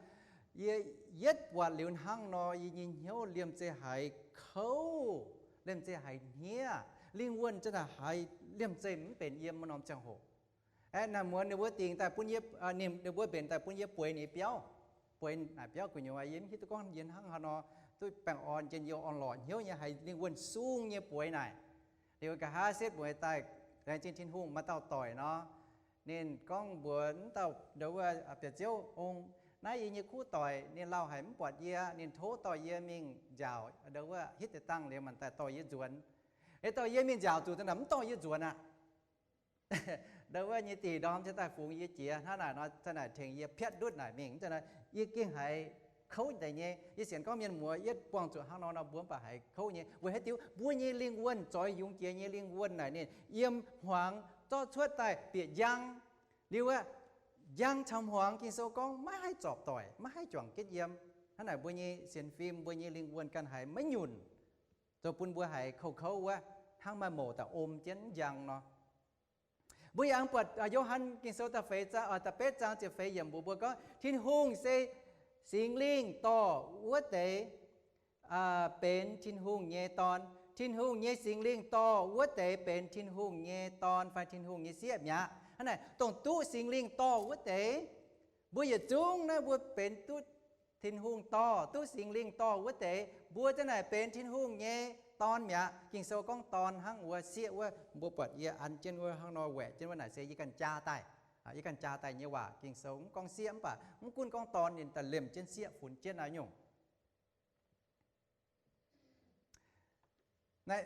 Yie yietv buatc liuz hnangv nor, yie nyei hnyouv liemh zeih haiz kouv, liemh zeih haiz hniev, lingh wuonh zanc naaic haiz liemh zeih mv benx yiem wuov norm ziangh hoc. Aeqv, naaic muonz ninh mbuo dingc daaih bun yie, ninh mbuo mbenc daaih bun yie bueix ninh biauv, bueix naaic biauv gu'nyuoz, yie mv hiuv duqv gorngv yie hnangv haaix nor duqv baengh orn jienv youh orn-lorqc hnyouv nyei haiz lingh wuonh sung nyei bueix naaic. Liuz nqa'haav setv mueiz daaih laengz zingh Tin-Hungh maaih dauh doic nor, ninh gorngv mbuox wuov dauh ndo wuov, Bieqc Ziouv Ong, naaiv yie nyei kuv doic, ninh lauh haic mv buatc yie, ninh tov dorh yie mingh nziaauc ndo wuov hitv deix dangh liuz maanc daaih dorh yie nzuonx. Ninh dorh yie mingh nziaauc zuqc daaih mv dorh yie nzuonx aqv. Ndo wuov nyei dih ndorm ziouc daaih fungx yie jiex hnangv naaic nor, zanc naaic tengx yie piatv ndutv naaic mingh. Yie gengh haiz kouv deix nyei. Yie sienx gorngv mienh muoz yietv buangh zuqc hnangv nor nor, mbuo mv baac haiz kouv nyei. Weic haaix diuc? Mbuo nyei lingh wuonh, zoix yungz jiex nyei lingh wuonh naaic ninh yiem hmuangx zorqv cuotv daaih bieqc njang. Liuz aqv, njang caux hmuangx Ging-Sou gorngv maiv haih zorpc doic, maiv haih juangc jienv yiem. Hnangv naaic mbuo nyei sienx fim, mbuo nyei lingh wuonh ganh haiz maiv nyunc, zoux bun mbuo haiz kouv-kouv wuov, hnangv maaih mouc daaih om jienv njang nor. Mbuo yaac buatc Yo^han Ging-Sou da'feix zaang, da'betv zaang ziepc feix yiemc mbuox mbuo gorngv Tin-Hungh se Singx Lingh dorh wuov deix benx Tin-Hungh nyei dorn. Tin-Hungh nyei Singx Lingh dorh wuov deix benx Tin-Hungh nyei dorn fai Tin-Hungh nyei sieqv mi'aqv. Naaiv dongh duqv Singx Lingh dorh wuov deix, mbuo yietc zungv naaiv mbuo benx duqv Tin-Hungh dorh, duqv Singx Lingh dorh wuov deix, mbuo za'naaic benx Tin-Hungh nyei dorn mi'aqv. Ging-Sou gorngv dorn hnangv wuov sieqv wuov, mbuo buatc yie an jienv wuov hnangv nor waeqc jienv wuov naaic se yie ganh jaa daaih. Yie ganh jaa daaih nyei waac. Ging-Sou mv gorngv sieqv mv baac mv gunv gorngv dorn ninh daaih liemh jienv sieqv funx jienv naaiv nyungc. Naaiv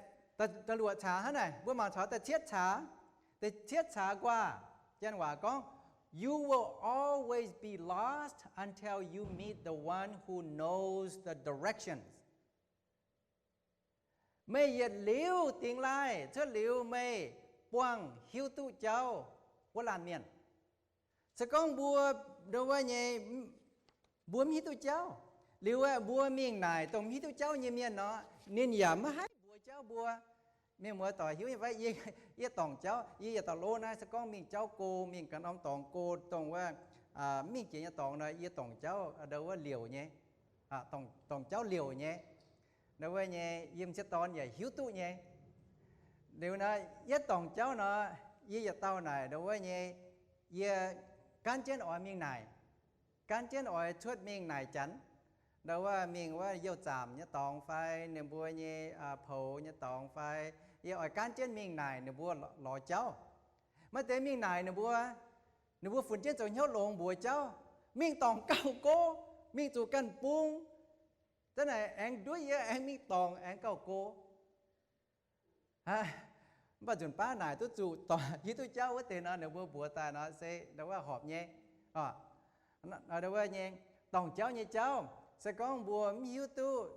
da'luoqc caax hnangv naaic, mbuo mangc taux da'cietv caax. Da'cietv caax nquaah, janx waac gorngv, You will always be lost until you meet the one who knows the directions. Meih yietc liuz dingx laaih cuotv liuz meih buangh hiuv duqv jauv wuov laanh mienh. Se gorngv mbuo ndo wuov nyei, mbuo mv hiuv duqv jauv, liuz aeqv, mbuo mingh naaic dongh mv hiuv duqv jauv nyei mienh nor, ninh yaac maiv haih mbuox jauv mbuo. Mienh muoz-doic hiuv nyei fai? Yie, yie dorngc jauv, yie yietc dauh lov naaiv, se gorngv mingh jauv go, mingh ganh norm dorngx go, dongh wuov mv mingh jiex nyei dorngx nor, yie dorngc jauv ndo wuov liouc nyei, dorngc jauv liouc nyei. Ndo wuov nyei yiem m'sieqv dorn yaac hiuv duqv nyei. Liuz nor, yietv dorngc jauv nor, yie yietc dauh naaic ndo wuov nyei, yie gaanv jienv oix mingh naaic, gaanv jienv oix cuotv mingh naaic janx. Ndo wuov mingh wuov youh zaamc nyei dorngx fai ninh mbuo nyei poux nyei dorngx fai, yie oix gaanv jienv mingh naaic ninh mbuo lorz jauv. Maaih deix mingh naaic ninh mbuo, ninh mbuo funx jienv zoux hnyouv longx mbuox jauv, mingh dorngc gauh go, mingh zuqc ganh bung. Za'naaic aengx nduov yie aengx mingh dorngc aengx gauh go. Mv baac nzunc baav naaic duqv zuqc dorngc hiuv duqv jauv wuov deix nor, ninh mbuo mbuox daaih nor se ndo wuov horpc nyei. Ndo wuov nyei, dorngc jauv nyei jauv, se gorngv mbuo mv hiuv duqv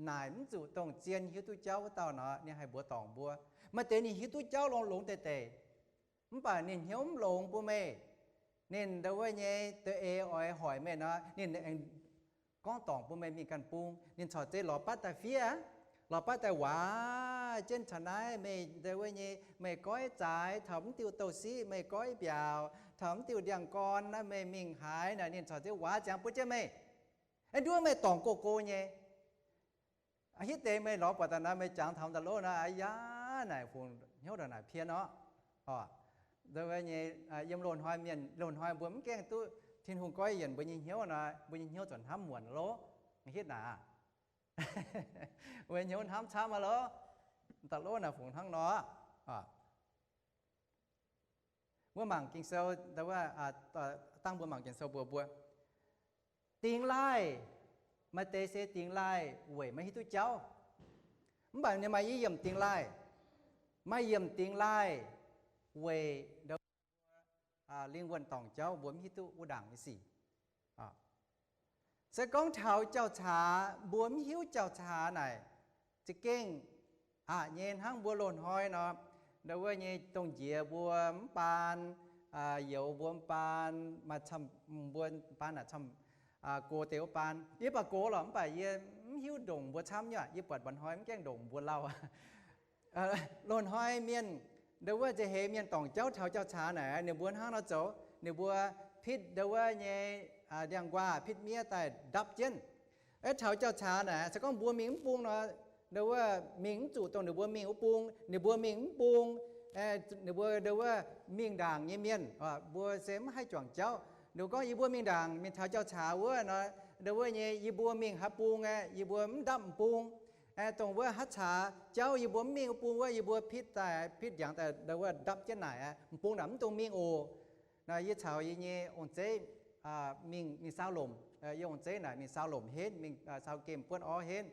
naaic mv zuqc dongh zien hiuv duqv jauv wuov dauh nor, ninh haih mbuox dorngc mbuo. Maaih deix ninh hiuv duqv jauv longx-longx deix deix, mv baac ninh hnyouv mv longx bun meih. Ninh ndo wuov nyei deix eix oix hoic meih nor, ninh aengx gorngv dorngc bun meih mingh ganh bung. Ninh corc zeiz lorz batv daaih fiev, lorz batv daaih waac jienv caux naaiv meih ndo wuov nyei, meih goiv zaaix taux mv diuh douz-siqv, meih goiv mbiaauc taux mv diuh ndiangx-gorn naaiv, meih mingh haaix naaic ninh corc zeiz waac ziangx bun jienv meih. Aengx nduov meih dorngc go go nyei. Hitv deix meih lorz buatc daaih nor, meih jangx taux da'lov nor, aa yaa, naaic fungc hnyouv ndongc naaic pien orqc. Yiem loz-hnoi mienh, loz-hnoi mbuo mv gaengh duqv Tin-Hungh goiv yienc mbuo nyei hnyouv nor, mbuo nyei hnyouv zuqc hnamv muonc lov. Hitv naaic, mbuo hnyouv hnamv camv aqv lov. Da'lov naaic fungc hnangv nor. Mbuo mangc Ging-Sou, dangh mbuo mangc Ging-Sou mbuox mbuo, dingx laaih, maaih deix se dingx laaih weic maiv hiuv duqv jauv. Mv baac ninh maaih i yiemc dingx laaih, maaih yiemc dingx laaih weic ndo mbuo lingh wuonh dorngc jauv mbuo mv hiuv duqv wuov ndaangc nyei sic. Se gorngv taux jauv-caax mbuo mv hiuv jauv-caax naaic, za'gengh aqc nyei hnangv mbuo loz-hnoi nor, ndo wuov nyei dongh njiec mbuo mv baan, youz mbuo mv baan, maaih camv mbuo baan naaic camv gox deix wuov baan. Yie baac gox lorqc, mv baac yie mv hiuv ndongc mbuo camv nyei aqv. Yie buatc mba'hnoi mv gaengh ndongc mbuo lauh. Loz-hnoi mienh, ndo wuov nziex heix mienh dorngc jauv taux jauv-caax naaic, ninh mbuo hnangv nor zoux, ninh mbuo pitv ndo wuov nyei ndiangx-nquaah, pitv miev daaih ndapv jienv. Taux jauv-caax naaic, se gorngv mbuo mingh mv bung nor, ndo wuov mingh mv zuqc dongh ninh mbuo mingh wuov bung, ninh mbuo mingh mv bung, ninh mbuo ndo wuov mingh ndaangc nyei mienh, mbuo se mv haih juangc jauv. Ninh mbuo gorngv yie mbuo mingh ndaangc mingh taux jauv-caax wuov nor, ndo wuov nyei yie mbuo mingh haaix bung aeqv, yie mbuo mv ndapv m'bung. Dongh wuov haaix caax jauv yie mbuo mv mingh wuov bung wuov, yie mbuo pitv daaih, pitv ndiangx daaih ndo wuov ndapv jienv naaic aqv, m'bung naaic mv dungx mingh oc. Naaiv yie caux yie nyei ong-zeiv mingh, mingh saau lomc. Yie ong-zeiv naaic mingh saau lomc henv, mingh saau gemh buonv orv henv.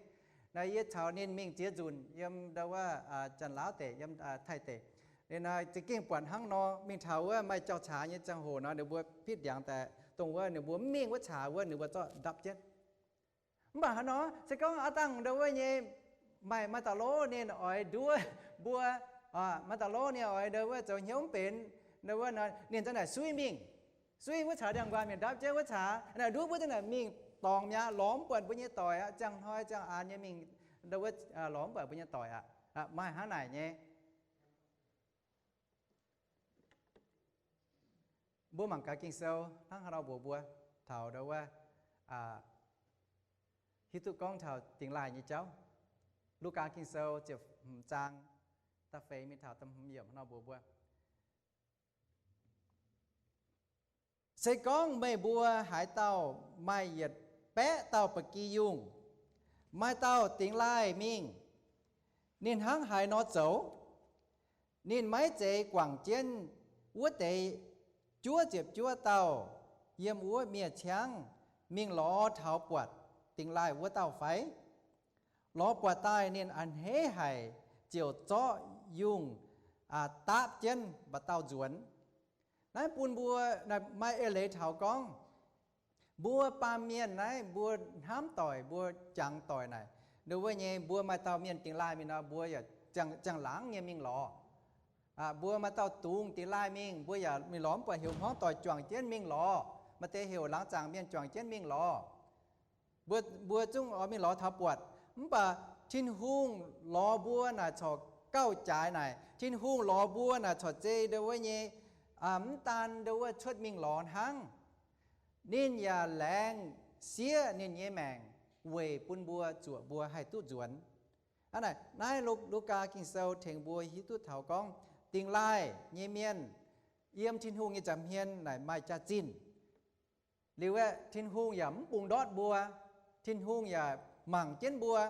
Naaiv yie caux ninh mingh ziex nzunc yiem ndo wuov Janx-Laauv deic, yiem Taiv deic. Ninh naaic za'gengh buatc hnangv nor, mingh taux wuov maaih jauv-caax nyei ziangh hoc nor, ninh mbuo pitv ndiangx daaih, dongh wuov ninh mbuo mv mingh wuov caax wuov ninh mbuo zorqv ndapv jienv. Mv baac hnangv nor, se gorngv aav dangh ndo wuov nyei maaih, maaih dauh lov ninh oix nduov mbuo, maaih dauh lov ninh oix ndo wuov zoux hnyouv mv benx, ndo wuov nor ninh za'naaic suiv mingh, suiv wuov caax ndiangx-nquaah mingh ndapv jienv wuov caax, naaic nduov mbuo za'naaic mingh dorngc mi'aqv, lorz mv buatc mbuo nyei doic aqv, ziangh hnoi ziangh aanx nyei mingh, ndo wuov lorz mv buatc mbuo nyei doic aqv. Maaih hnangv naaic nyei. Mbuo mangc gaax Ging-Sou hnangv haaix nor mbuox mbuo taux ndo wuov hiuv duqv gorngv taux dingx laaih nyei jauv. Lugaa Ging-Sou ziepc hmz zaang da'feix mingh taux da'hmz yiemc haaix nor mbuox mbuo, Se gorngv meih mbuo haaix dauh maaih yietc baeqv dauh ba'gi yungh, maaih dauh dingx laaih mingh, ninh hnangv haaix nor zoux? Ninh maiv zeiz guangc jienv wuov deix juov ziepc juov dauh yiem wuov miev-ciangv mingh lorz taux buatc dingx laaih wuov dauh fai? Lorz buatc daaih ninh a'hneiv haic ziouc zorqv yungh daapv jienv mba'dauh nzuonx. Naaiv bun mbuo maaih eix leiz taux gorngv, mbuo baamh mienh naaiv mbuo hnamv doic, mbuo jangx doic naaic, nduov wuov nyei mbuo maaih dauh mienh dingx laaih mingh nor, mbuo yaac ziangh laangz nyei mingh lorz. Mbuo maaih dauh dungz dingx laaih mingh, mbuo yaac mingh lorz, mv baac heuc hmuangv doic juangc jienv mingh lorz, maaih deix heuc laangz zaangc mienh juangc jienv mingh lorz. Mbuo, mbuo zungv oix mingh lorz taux buatc. Mv baac Tin-Hungh lorz mbuo naaic corc gauh jaaix naaic. Tin-Hungh lorz mbuo naaic corc zei nduov wuov nyei, mv daan nduov wuov cuotv mingh lorz hnangv. Ninh yaac laengz siev ninh nyei maengc weic bun mbuo, zuoqc mbuo haih duqv nzuonx. Hnangv naaic, naaiv Lu- Lugaa Ging-Sou tengx mbuo hiuv duqv taux gorngv dingx laaih nyei mienh yiem Tin-Hungh nyei nza'hmien naaic maaih jaax-zinh. Liuz aeqv, Tin-Hungh yaac mv bungx ndortv mbuo. Tin-Hungh yaac mangc jienv mbuo.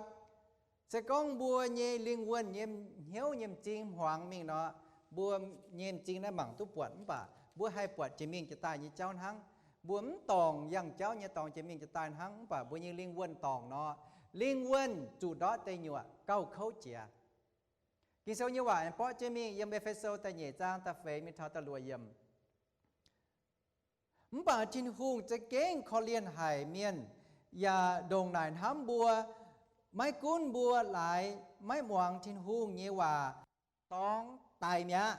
Se gorngv mbuo nyei lingh wuonh nyei hnyouv nyei m'zing hmuangx mingh nor, mbuo nyei m'zing naaiv mangc duqv buatc, mv baac mbuo haih buatc jiex mingh jiex daaih nyei jauv hnangv. Mbuo mv dorngc yangh jauv nyei dorngx jiex mingh jiex daaih hnangv, mv baac mbuo nyei lingh wuonh dorngc nor, lingh wuonh zuqc ndortv deic nyuoqc gauh kouv jiex. Ging-Sou nyei waac aengx borqv jienv mingh yiem E^fe^so da'nyeic zaang da'feix mingh taux da'luoqc yiemc. Mv baac Tin-Hungh za'gengh korv-lienh haic mienh, yaac ndongc naaic hnamv mbuo, maiv gunv mbuo laaix maiv muangx Tin-Hungh nyei waac dorngx daic mi'aqv.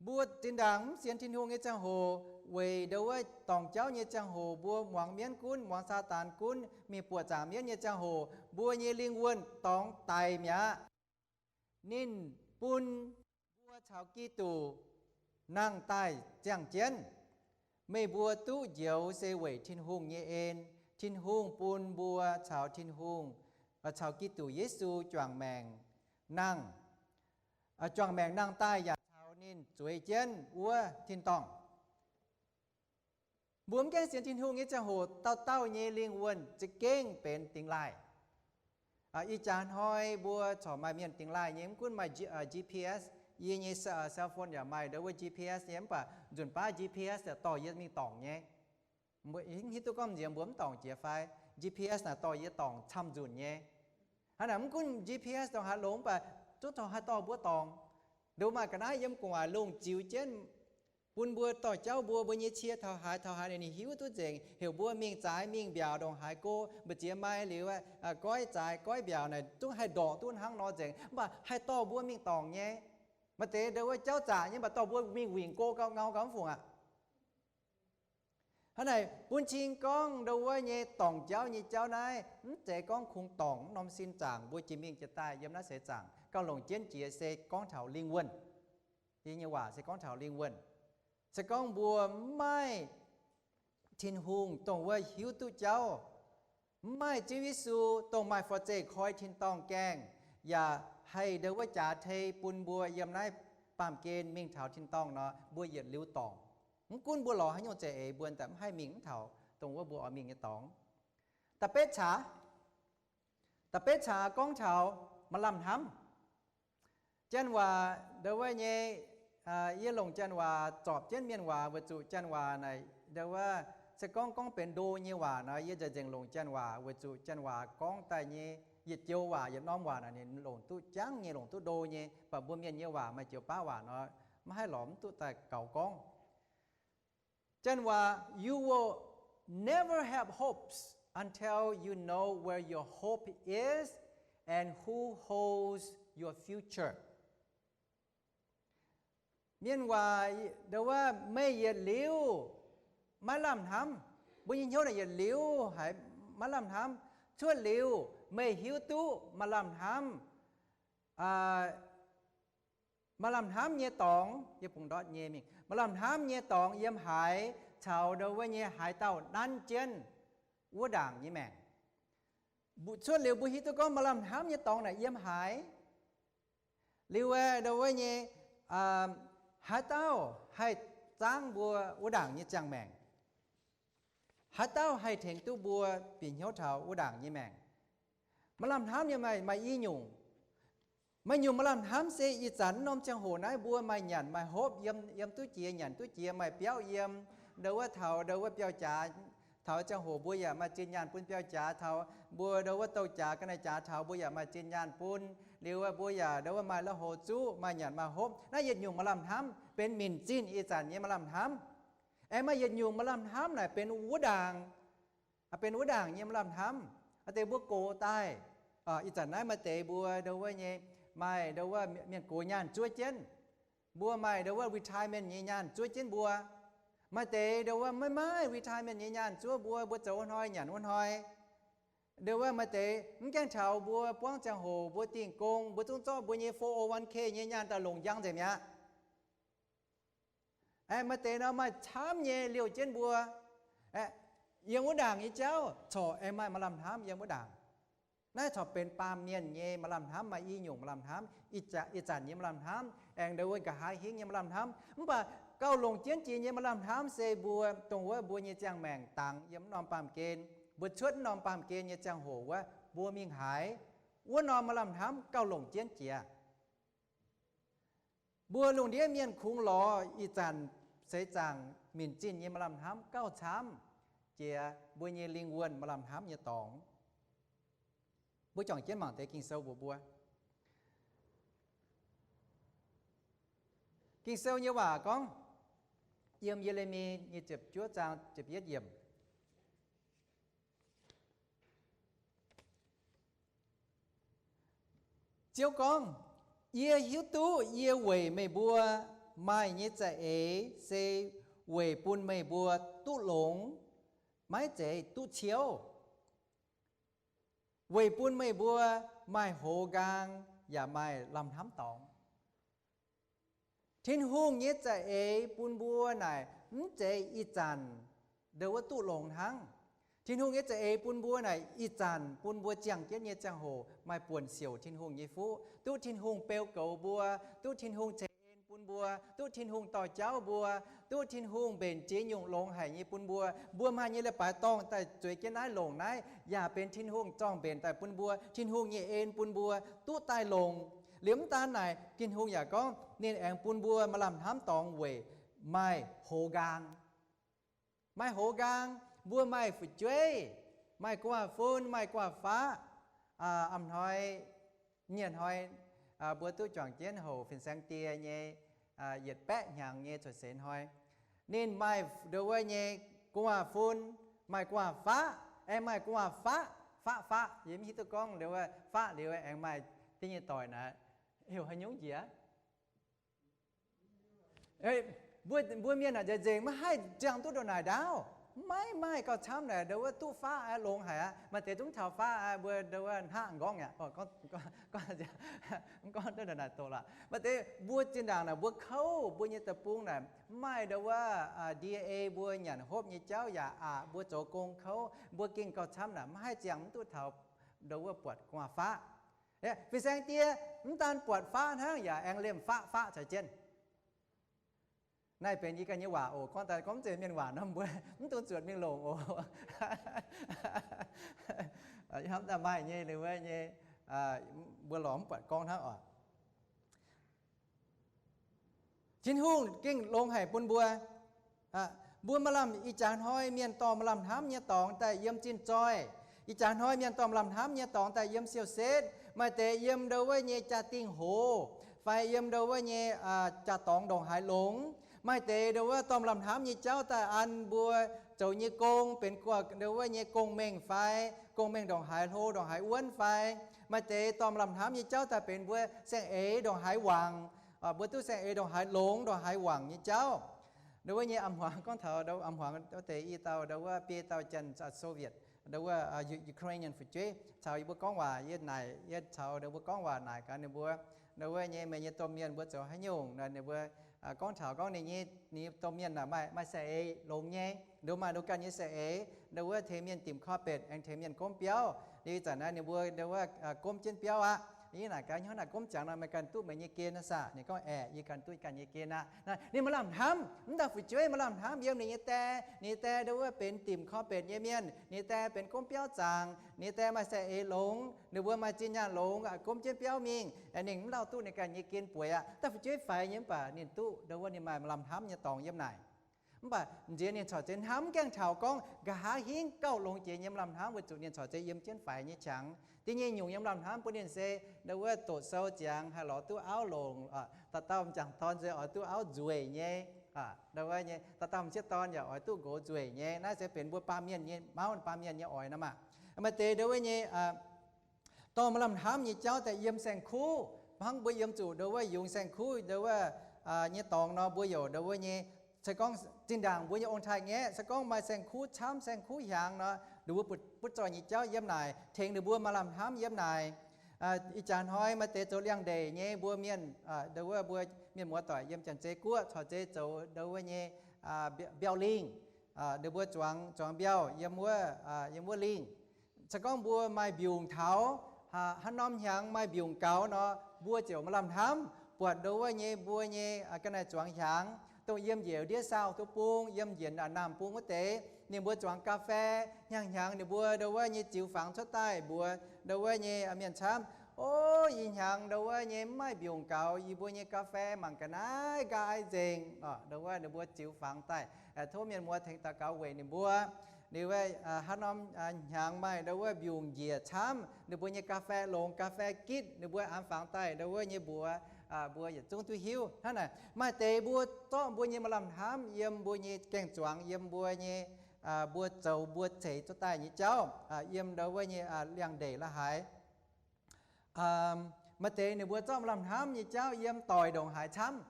Mbuo zinh ndaangc mv sienx Tin-Hungh nyei ziangh hoc, weic nduov wuov dorngc jauv nyei ziangh hoc, mbuo muangx mienv gunv, muangx Saadaan gunv, mingh buoqc zaangc mienv nyei ziangh hoc, mbuo nyei lingh wuonh dorngx daic mi'aqv. Ninh bun mbuo caux Giduc nangh daaih ziangh jienv. Meih mbuo duqv njoux se weic Tin-Hungh nyei en. Tin-Hungh bun mbuo caux Tin-Hungh, caux Giduc Yesu juangc maengc nangh, juangc maengc nangh daaih yaac caux ninh zueiz jienv wuov tin-dorngh. Mbuo mv gaengh sienx Tin-Hungh nyei ziangh hoc, dauh dauh nyei lingh wuonh za'gengh benx dingx laaih. Ih jaax hnoi mbuo corc maaih mienh dingx laaih nyei, mv gunv maaih G-, G P S, yie nyei cell phone yaac maaih nduov wuov G P S nyei, mv baac nzunc baav G P S yaac dorh yie mingh dorngc nyei. Mbuo hiuv duqv gorngv nziex mbuo mv dorngc jiex fai? G P S naaic dorh yie dorngc camv nzunc nyei. Hnangv naaic mv gunv G P S dongh haaix longx, mv baac zungv corc haih dorh mbuo dorngc. Nduov maaih ga'naaiv yiem gu'nguaaic lungh ziux jienv bun mbuo dorh jauv mbuo, mbuo nyei cie taux haaix taux haaix ninh hiuv duqv nzengc, heuc mbuo mingh zaaix mingh mbiaauc ndongc haaix go, mbu'ziex maaih liuz, goiv zaaix goiv mbiaauc naaic zungv haih ndorqc duqv hnangv nor nzengc, mv baac haih dorh mbuo mingh dorngc nyei. Maaih deix nduov wuov jauv zaqc nyei, mv baac dorh mbuo mingh wingc go gauh ngau gauh mv fungc aqv. Hnangv naaic bun cing gorngv nduov wuov nyei dorngc jauv nyei jauv naaiv mv zeiz gorngv kungx dorngc norm sin zaangc mbuo jiex mingh jiex daaih yiem naaiv seix zaangc, gauh longc jienv jiex se gorngv taux lingh wuonh. Yie nyei waac se gorngv taux lingh wuonh. Se gorngv mbuo mv maaih Tin-Hungh dongh wuov hiuv duqv jauv, mv maaih Ziouv Yesu dongh maaih forv-zeih koi tin-dorngh gaengh, yaac haih nduov wuov jaax tei bun mbuo yiem naaiv baamh gen mingh taux tin-dorngh nor, mbuo yietc liuz dorngc. Mv gunv mbuo lorz haaix nyungc za'eix, mbuo daaih mv haih mingh mv taux dongh wuov mbuo oix mingh nyei dorngx. Da'betv caax, da'betv caax gorngv taux maaih lamh hnamv. Janx waac nduov wuov nyei, yie longc janx waac zorpc jienv mienh waac weic zuqc janx waac naaic nduov wuov, se gorngv gorngv benx ndo nyei waac nor, yie nzengc nzengc longc janx waac weic zuqc janx waac gorngv daaih nyei yietc joux waac, yietc norm waac naaic ninh longc duqv jangv nyei, longc duqv ndo nyei, mv baac mbuo mienh nyei waac maaih joux baav waac nor, maiv haih lorz mv duqv daaih gaux gorngv. Janx waac, you will never have hopes until you know where your hope is and who holds your future. Mienh waac nduov wuov, meih yietc liuz maiv lamh hnamv. Mbuo nyei hnyouv naaic yietc liuz haiz maiv lamh hnamv. Cuotv liuz meih hiuv duqv maaih lamh hnamv, maaih lamh hnamv nyei dorngx, yie bungx ndortv nyei mingh, maaih lamh hnamv nyei dorngx yiem haaix, caux nduov wuov nyei haaix dauh nanv jienv wuov ndaangc nyei maengc. Cuotv liuz mbuo hiuv duqv gorngv maaih lamh hnamv nyei dorngx naaic yiem haaix. Liuz aeqv, nduov wuov nyei, haaix dauh haih zaangv mbuo wuov ndaangc nyei ziangh maengc. Haaix dauh haih tengx duqv mbuo bieqc hnyouv taux wuov ndaangc nyei maengc? Maaih lamh hnamv nyei maaih, maaih i nyungc. Maaih nyungc maaih lamh hnamv se ih zanc norm ziangh hoc naaiv mbuo maaih nyanc maaih hopv, yiem, yiem duqv jiex, nyanc duqv jiex, maaih biauv yiem, ndo wuov taux, ndo wuov biauv-jaax, taux ziangh hoc mbuo yaac maaih zinh nyaanh bun biauv-jaax, taux mbuo ndo wuov douh jaax ga'naaiv jaax taux mbuo yaac maaih zinh nyaanh bun. Liuz mbuo yaac ndo wuov maaih la'houx zuqv, maaih nyanc maaih hopv. Naaiv yietc nyungc maaih lamh hnamv benx minc zinh ih zanc nyei maaih lamh hnamv. Aengx maaih yietc nyungc maaih lamh hnamv naaic benx wuov ndaangc, benx wuov ndaangc nyei maaih lamh hnamv. Maaih deix mbuo gox daaih, ih zanc naaiv maaih deix mbuo ndo wuov nyei, maaih ndo wuov mienh gox nyaanh zuov jienv. Mbuo maaih ndo wuov retirement nyei nyaanh zuov jienv mbuo. Maaih deix ndo wuov maiv maaih retirement nyei nyaanh zuov mbuo, mbuo zoux wuov hnoi nyanc wuov hnoi. Ndo wuov maaih deix mv gaengh taux mbuo buangv ziangh hoc mbuo dingh gong, mbuo zungv zorqv mbuo nyei four oh one k nyei nyaanh daaih longc njang nzengc mi'aqv. Aengx maaih deix nor maaih camv nyei liouh jienv mbuo. Yiem wuov ndaangc nyei jauv corc aengx maaih maaih lamh hnamv yiem wuov ndaangc. Naaiv corc benx baamh mienh nyei maaih lamh hnamv, maaih i nyungc maaih lamh hnamv, ih zanc nyei maaih lamh hnamv, aengx ndo wuov nqa'haav hingv nyei maaih lamh hnamv. Mv baac gauh longc jienv jiex nyei maaih lamh hnamv se mbuo dongh wuov mbuo nyei ziangh maengc dangx yiem norm baamh gen, mbuo cuotv norm baamh gen nyei ziangh hoc wuov mbuo mingh haaix, wuov norm maaih lamh hnamv gauh longc jienv jiex. Mbuo lungh ndiev mienh kungx lorz ih zanc seix zaangc minc zinh nyei maaih lamh hnamv gauh camv jiex mbuo nyei lingh wuonh maaih lamh hnamv nyei dorngx. Mbuo juangc jienv mangc deix Ging-Sou mbuox mbuo. Ging-Sou nyei waac gorngv, yiem Ye^le^mi nyei ziepc juov zaang ziepc yietv yiemc, Ziouv gorngv, Yie hiuv duqv yie weic meih mbuo maaih nyei za'eix se weic bun meih mbuo duqv longx, maiv zeiz duqv ciouv, weic bun meih mbuo maaih hoz nqaang yaac maaih lamh hnamv dorngx. Tin-Hungh nyei za'eix bun mbuo naaic mv zeiz ih zanc ndo wuov duqv longx hnangv. Tin-Hungh nyei za'eix bun mbuo naaic ih zanc bun mbuo ziangh jienv nyei ziangh hoc maaih buonc siouc Tin-Hungh nyei fuqv, duqv Tin-Hungh beu goux mbuo, duqv Tin-Hungh ceix en bun mbuo, duqv Tin-Hungh dorh jauv mbuo, duqv Tin-Hungh mbenc ziex nyungc longx haic nyei bun mbuo. Mbuo maaih nyei leiz-baaix dorngh daaih zueiz jienv naaiv longc naaiv, yaac benx Tin-Hungh zorng-mbenc daaih bun mbuo, Tin-Hungh nyei en bun mbuo duqv daaih longx. Liuz mv daan naaic, Tin-Hungh yaac gorngv ninh aengx bun mbuo maaih lamh hnamv dorngx weic maaih hoz nqaang. Maaih hoz nqaang, mbuo maaih fu'jueiv, maaih gu'nguaaz-fun, maaih gu'nguaaz-faqv. Aa, a'hnoi, nyienh hnoi, aa, mbuo duqv juangc jienv houc fin-saeng die nyei, aa, yietc baeqv hnyangx nyei cuotv seix hnoi. Ninh maaih ndo wuov nyei gu'nguaaz-fun, maaih gu'nguaaz-faqv, aengx maaih gu'nguaaz-faqv, faqv faqv, yie mv hiuv duqv gorngv ndo wuov faqv liuz aengx maaih da'nyeic doic naaic, heuc haaix nyungc njiec? Mbuo, mbuo mienh naaic nzengc maiv haih ziangh duqv ndongc naaic ndaauv. Maiv maaih gauh camv naaic ndo wuov duqv faqv aqv, longx haic aqv. Maaih deix zungv taux faqv aqv, mbuo ndo wuov hnaqv nqorngv aqv. Mv gorngv duqv ndongc naaic doqc lorqc. Maaih deix mbuo zinh ndaangc naaic mbuo kouv, mbuo nyei deic-bung naaic mv maaih ndo wuov D A mbuo nyanc hopv nyei jauv yaac aqc, mbuo zoux gong kouv, mbuo gengh gauh camv naaic maiv haih ziangh mv duqv taux ndo wuov buatc gu'nguaaz-faqv. Fin-saeng die mv daan buatc faqv hnangv, yaac aengx liemh faqv faqv caux jienv. Naaiv benx yie ganh nyei waac oc. Gorngv daaih gorngv mv zeiz mienh waac nor, mbuo mv dungx zuotc mingh longc oc. Hnamv daaih maaih nyei, wuov nyei, mbuo lorz mv buatc gorngv hnangv oc. Tin-Hungh gengh longx haic bun mbuo. Mbuo maaih lamh, ih jaax hnoi mienh dorh maaih lamh hnamv nyei dorngx daaih yiem zinh zoih. Ih jaax hnoi mienh dorh maaih lamh hnamv nyei dorngx daaih yiem siou-setv. Maaih deix yiem ndo wuov nyei jaa-dingh hoz, fai yiem ndo wuov nyei jaa-dorngx ndongc haaix longx. Maaih deix ndo wuov dorh maaih lamh hnamv nyei jauv daaih an mbuo zoux nyei gong benx guoqv ndo wuov nyei gong-mengh fai gong-mengh ndongc haaix hlo ndongc haaix wuonv fai. Maaih deix dorh maaih lamh hnamv nyei jauv daaih benx mbuo saeng-eix ndongc haaix wangc, mbuo duqv saeng-eix ndongc haaix longx ndongc haaix wangc nyei jauv. Ndo wuov nyei a'hmuangx gorngv taux a'hmuangx wuov deix i dauh ndo wuov biei dauh Janx, Soviet, ndo wuov Ukrainian fu'jueiv caux yie mbuo gorngv waac, yie naaic, yie caux ndo mbuo gorngv waac naaic gaax ninh mbuo, ndo wuov nyei meih nyei domh mienh mbuo zoux haaix nyungc? Ninh mbuo gorngv taux gorngv ninh nyei, ninh nyei domh mienh maaih, maaih saeng-eix longx nyei, ndo maaih ndo ganh nyei saeng-eix, ndo wuov tengx mienh dimc corporate aengx tengx mienh gomv biauv. Liuz ih zanc naaiv ninh mbuo ndo wuov gomv jienv biauv aqv. Yie naaic gaax, Hnyouv naaic gomv ziangx nor, meih ganh duqv meih nyei gen aqv saah? Ninh gorngv, Aeqv, yie ganh duqv ganh nyei gen aqv. Ninh maaih lamh hnamv, mv dauh fu'jueiv maaih lamh hnamv yiem ninh nyei die. Ninh die ndo wuov benx dimc korv-benx nyei mienh, ninh die benx gomv biauv zaangc, ninh die maaih saeng-eix longx, ninh mbuo maaih zinh nyaanh longx, gomv jienv biauv mingh. Ninh mv lauh duqv ninh ganh nyei gen bueix aqv. Dauh fu'jueiv faix nyei mv baac ninh duqv ndo wuov ninh maaih lamh hnamv nyei dorngx yiem naaic. Mv baac nziex ninh corc zeiz hnamv, gaengh taux gorngv nqa'haav hingv gauh longx jiex nyei lamh hnamv, weic zuqc ninh corc zeiz yiem jienv faix nyei qangx. Da'nyeic nyungc yiem lamh hnamv bun ninh se ndo wuov doqc sou ziangx haih lorz duqv auv longc, dauh dauh m'jangc dorn se oix duqv auv nzueic nyei, ndo wuov nyei dauh dauh m'sieqv dorn yaac oix duqv nqox nzueic nyei. Naaiv se benx mbuo baamh mienh nyei, mauv baamh mienh nyei oix nor maah. Maaih deix ndo wuov nyei dorh maaih lamh hnamv nyei jauv daaih yiem saeng-kuv. Hnangv mbuo yiem zuqc ndo wuov yungz saeng-kuv ndo wuov nyei dorngx nor, mbuo youc ndo wuov nyei, se gorngv zinh ndaangc mbuo nyei ong-taaix-ngaeqv, se gorngv maaih saeng-kuv camv, saeng-kuv hiaangx nor, ninh mbuo butv zoih nyei jauv yiem naaic, tengx ninh mbuo maaih lamh hnamv yiem naaic. Ih jaax hnoi maaih deix zoux liangx-ndeic nyei mbuo mienh, ndo wuov mbuo mienh muoz-doic yiem Janx-Zei Guoqv corc zeiz zoux ndo wuov nyei mbiauh lingh. Ninh mbuo zuangx, zuangx mbiauh yiem wuov, yiem wuov lingh. Se gorngv mbuo maaih mbiungc taux, haaix norm hnyangx maaih mbiungc gaux nor, mbuo ziouc maaih lamh hnamv buatc ndo wuov nyei mbuo nyei ga'naaiv zuangx hiaangx, dongh yiem njiec ndiev saauh duqv bung, yiem njiec naamh bung wuov deix, ninh mbuo zuangx ga'fei, hnyangx-hnyangx ninh mbuo ndo wuov nyei ziux fangx cuotv daaih mbuox ndo wuov nyei mienh camv, O, ih hnyangx ndo wuov nyei mv maaih mbiungc gaux, yie mbuo nyei ga'fei mangc ga'naaiv nqaai nzengc. Ndo wuov ninh mbuo ziux fangx daaih, tov mienh muoz tengx daux gaux weic ninh mbuo. Ninh wuov haaix norm hnyangx maaih ndo wuov mbiungc njiec camv, ninh mbuo nyei ga'fei longx, ga'fei gitv, ninh mbuo an fangx daaih ndo wuov nyei mbuox, mbuo yietc zungv duqv hiuv. Hnangv naaic, maaih deix mbuo zorqv mbuo nyei maaih lamh hnamv yiem mbuo nyei gaeng-zuangx, yiem mbuo nyei, mbuo zoux mbuo ceix cuotv daaih nyei jauv, yiem ndo wuov nyei liangx-ndeic la'haaix. Maaih deix ninh mbuo zorqv maaih lamh hnamv nyei jauv yiem doic ndongc haaix camv.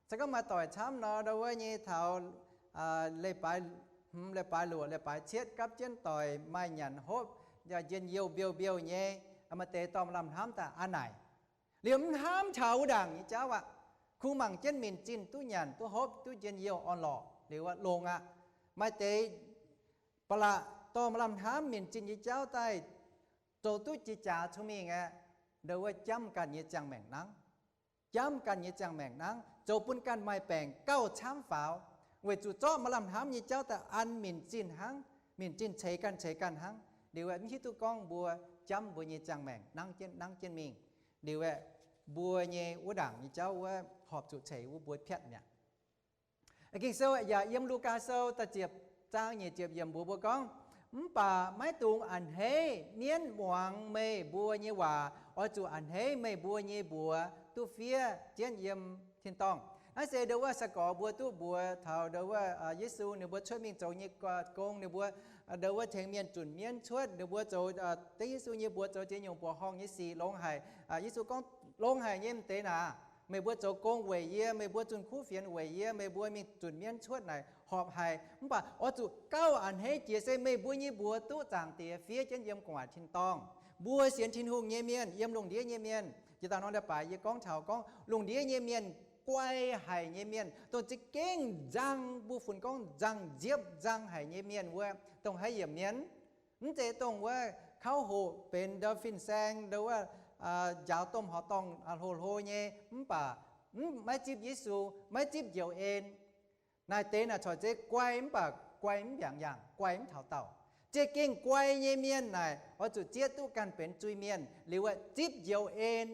Se gorngv maaih doic camv nor, ndo wuov nyei taux leiz-baaix hmz, leiz-baaix luoqc, leiz-baaix cietv gapv jienv doic maaih nyanc hopv, njien-youh mbiouh mbiouh nyei. Maaih deix dorh maaih lamh hnamv daaih an naaic. Liuz mv hnamv taux wuov ndaangc nyei jauv aqv. Kungx mangc jienv minc zinh duqv nyanc duqv hopv duqv njien-youh orn-lorqc liuz longx aqv. Maaih deix ba'laqc dorh maaih lamh hnamv minc zinh nyei jauv daaih zoux duqv jiex jaax cong-mengh aeqv, ndo wuov jamv ganh nyei ziangh maengc nangv. Jamv ganh nyei ziangh maengc nangv, zoux bun ganh maaih baengc gauh camv faaux, weic zuqc zorqv maaih lamh hnamv nyei jauv daaih an minc zinh hnangv, minc zinh ceix ganh ceix ganh hnangv. Liuz aeqv, mv hiuv duqv gorngv mbuo jamv mbuo nyei ziangh maengc nangv jienv, nangv jienv mingh. Liuz aeqv, mbuo nyei wuov ndaangc nyei jauv wuov horpc zuqc ceix wuov mbuo piatv mi'aqv. Ging-Sou yaac yiem Lugaa Sou da'ziepc zaang nyic ziepc yiemc mbuox mbuo gorngv, Mv baac maiv dungx a'hneiv mienv muangx meih mbuo nyei waac. Oix zuqc a'hneiv meih mbuo nyei mbuox duqv fiev jienv yiem tin-dorngh. Naaiv se ndo wuov sai-gorx mbuo duqv mbuox taux ndo wuov Yesu ninh mbuo cuotv mingh zoux nyei gong, ninh mbuo ndo wuov tengx mienh zunc mienv cuotv, ninh mbuo zoux dengv Yesu nyei mbuox zoux ziex nyungc mbuoqc horngh nyei sic longx haic. Yesu gorngv, Longx haic nyei mv deix naaic. Meih mbuo zoux gong weic yie, meih mbuo zunh kuv fienx weic yie, meih mbuo mingh zunc mienv cuotv naaic horpc haic. Mv baac oix zuqc gauh a'hneiv jiex se meih mbuo nyei mbuox duqv Zaangc Diex fiev jienv yiem gu'nguaaic tin-dorngh. Mbuo sienx Tin-Hungh nyei mienh, yiem lungh ndiev nyei mienh, jiex daaih norm leiz-baaix yie gorngv taux gorngv lungh ndiev nyei mienh guai haic nyei mienh, dongh za'gengh nzang, mbuo funx gorngv nzangc nziepv nzang haic nyei mienh wuov, dongh haaix yiemc mienh? Mv zeiz dongh wuov kauv hoqc benx ndo fin-saeng ndo wuov njaaux domh horqc dorngh hlo hlo nyei, mv baac mv, maiv zipv Yesu, maiv zipv njoux en. Naaic deix naaic corc zeiz guai mv baac guai mv mbiaangc yangh, guai mv taux daauh. Za'gengh guai nyei mienh naaic oix zuqc zieqv duqv ganh benx zuiz-mienh liuz aeqv, zipv njoux en,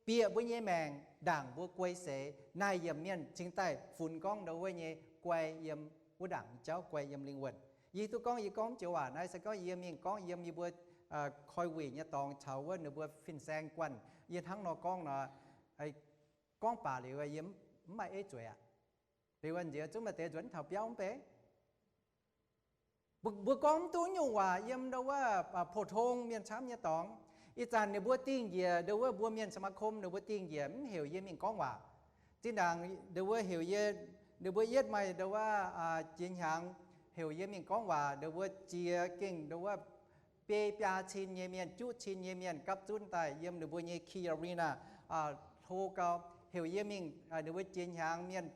bieqc mbuo nyei maengc ndaangc mbuo guei seix. Naaic yiemc mienh cingx daaih funx gorngv ndo wuov nyei guai yiem wuov ndaangc nyei jauv, guai yiem lingh wuonh. Yie hiuv duqv gorngv yie gorngv joux waac naaiv se gorngv yie mingh gorngv yiem yie mbuo koi wuic nyei dorngx caux wuov ninh mbuo fin-saeng guanh, yie hnangv nor gorngv nor, gorngv baac liuz yie mv maaih eiv zueiz aqv. Liuz nziex zungv maaih deix nzuonx taux biauv mv bei. Mbuo gorngv mv duqv nyungc waac yiem ndo wuov pou-tong mienh camv nyei dorngx. Ih zanc ninh mbuo dingh njiec ndo wuov mbuo mienh สมาคม ninh mbuo dingh njiec mv heuc yie mingh gorngv waac. Zinh ndaangc ndo wuov heuc yie, ninh mbuo yietv maaih ndo wuov jiex hnyangx heuc yie mingh gorngv waac, ndo wuov jiex gengh ndo wuov biei biaa cin nyei mienh, juqv cin nyei mienh gapv zunv daaih yiem ninh mbuo nyei Key Arena hlo gau, heuc yie mingh, ninh mbuo jiex hnyangx mienh,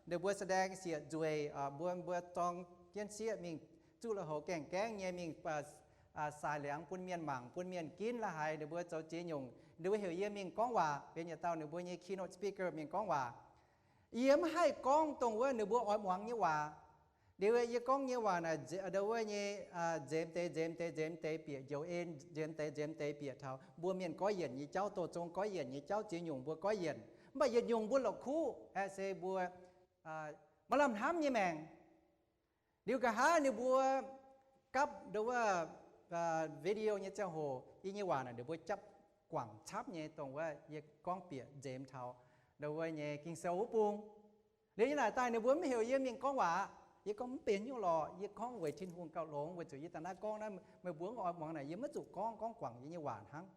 ninh mbuo แสดง sieqv nzueic, mbuo, mbuo zorng jienv sieqv mingh zuqv lui-houx gaengh gaengv nyei mingh saaix liangx bun mienh mangc, bun mienh ginv la'haaix, ninh mbuo zoux ziex nyungc Ninh mbuo heuc yie mingh gorngv waac, benx yietc dauh ninh mbuo nyei keynote speaker mingh gorngv waac. Yie mv haih gorngv dongh wuov ninh mbuo oix muangx nyei waac. Liuz yie gorngv nyei waac naaic, ndongc wuov nyei, nzemx deix nzemx deix nzemx deix bieqc njoux en, nzemx deix nzemx deix bieqc taux mbuo mienh goiv yienc nyei jauv, doh zong goiv yienc nyei jauv, ziex nyungc mbuo goiv yienc. Mv baac yietc nyungc mbuo la'kuqv, aeqv, se mbuo maaih lamh hnamv nyei maengc. Liuz nqa'haav ninh mbuo gapv ndongc wuov video nyei ziangh hoc, yie nyei waac naaic ninh mbuo japv guangc camv nyei, dongh wuov yie gorngv bieqc nzemx taux ndongc wuov nyei Ging-Sou wuov bung. Liuz yie naaic daaih ninh mbuo mv heuc yie mingh gorngv waac. Yie gorngv mv benx nyungc lorqc, yie gorngv weic Tin-Hungh gauh longx, weic zuqc yie daaih naaiv gorngv naaiv meih mbuo mv oix muangx naaic, yie maiv zuqc gorngv, gorngv guangc yie nyei waac hnangv.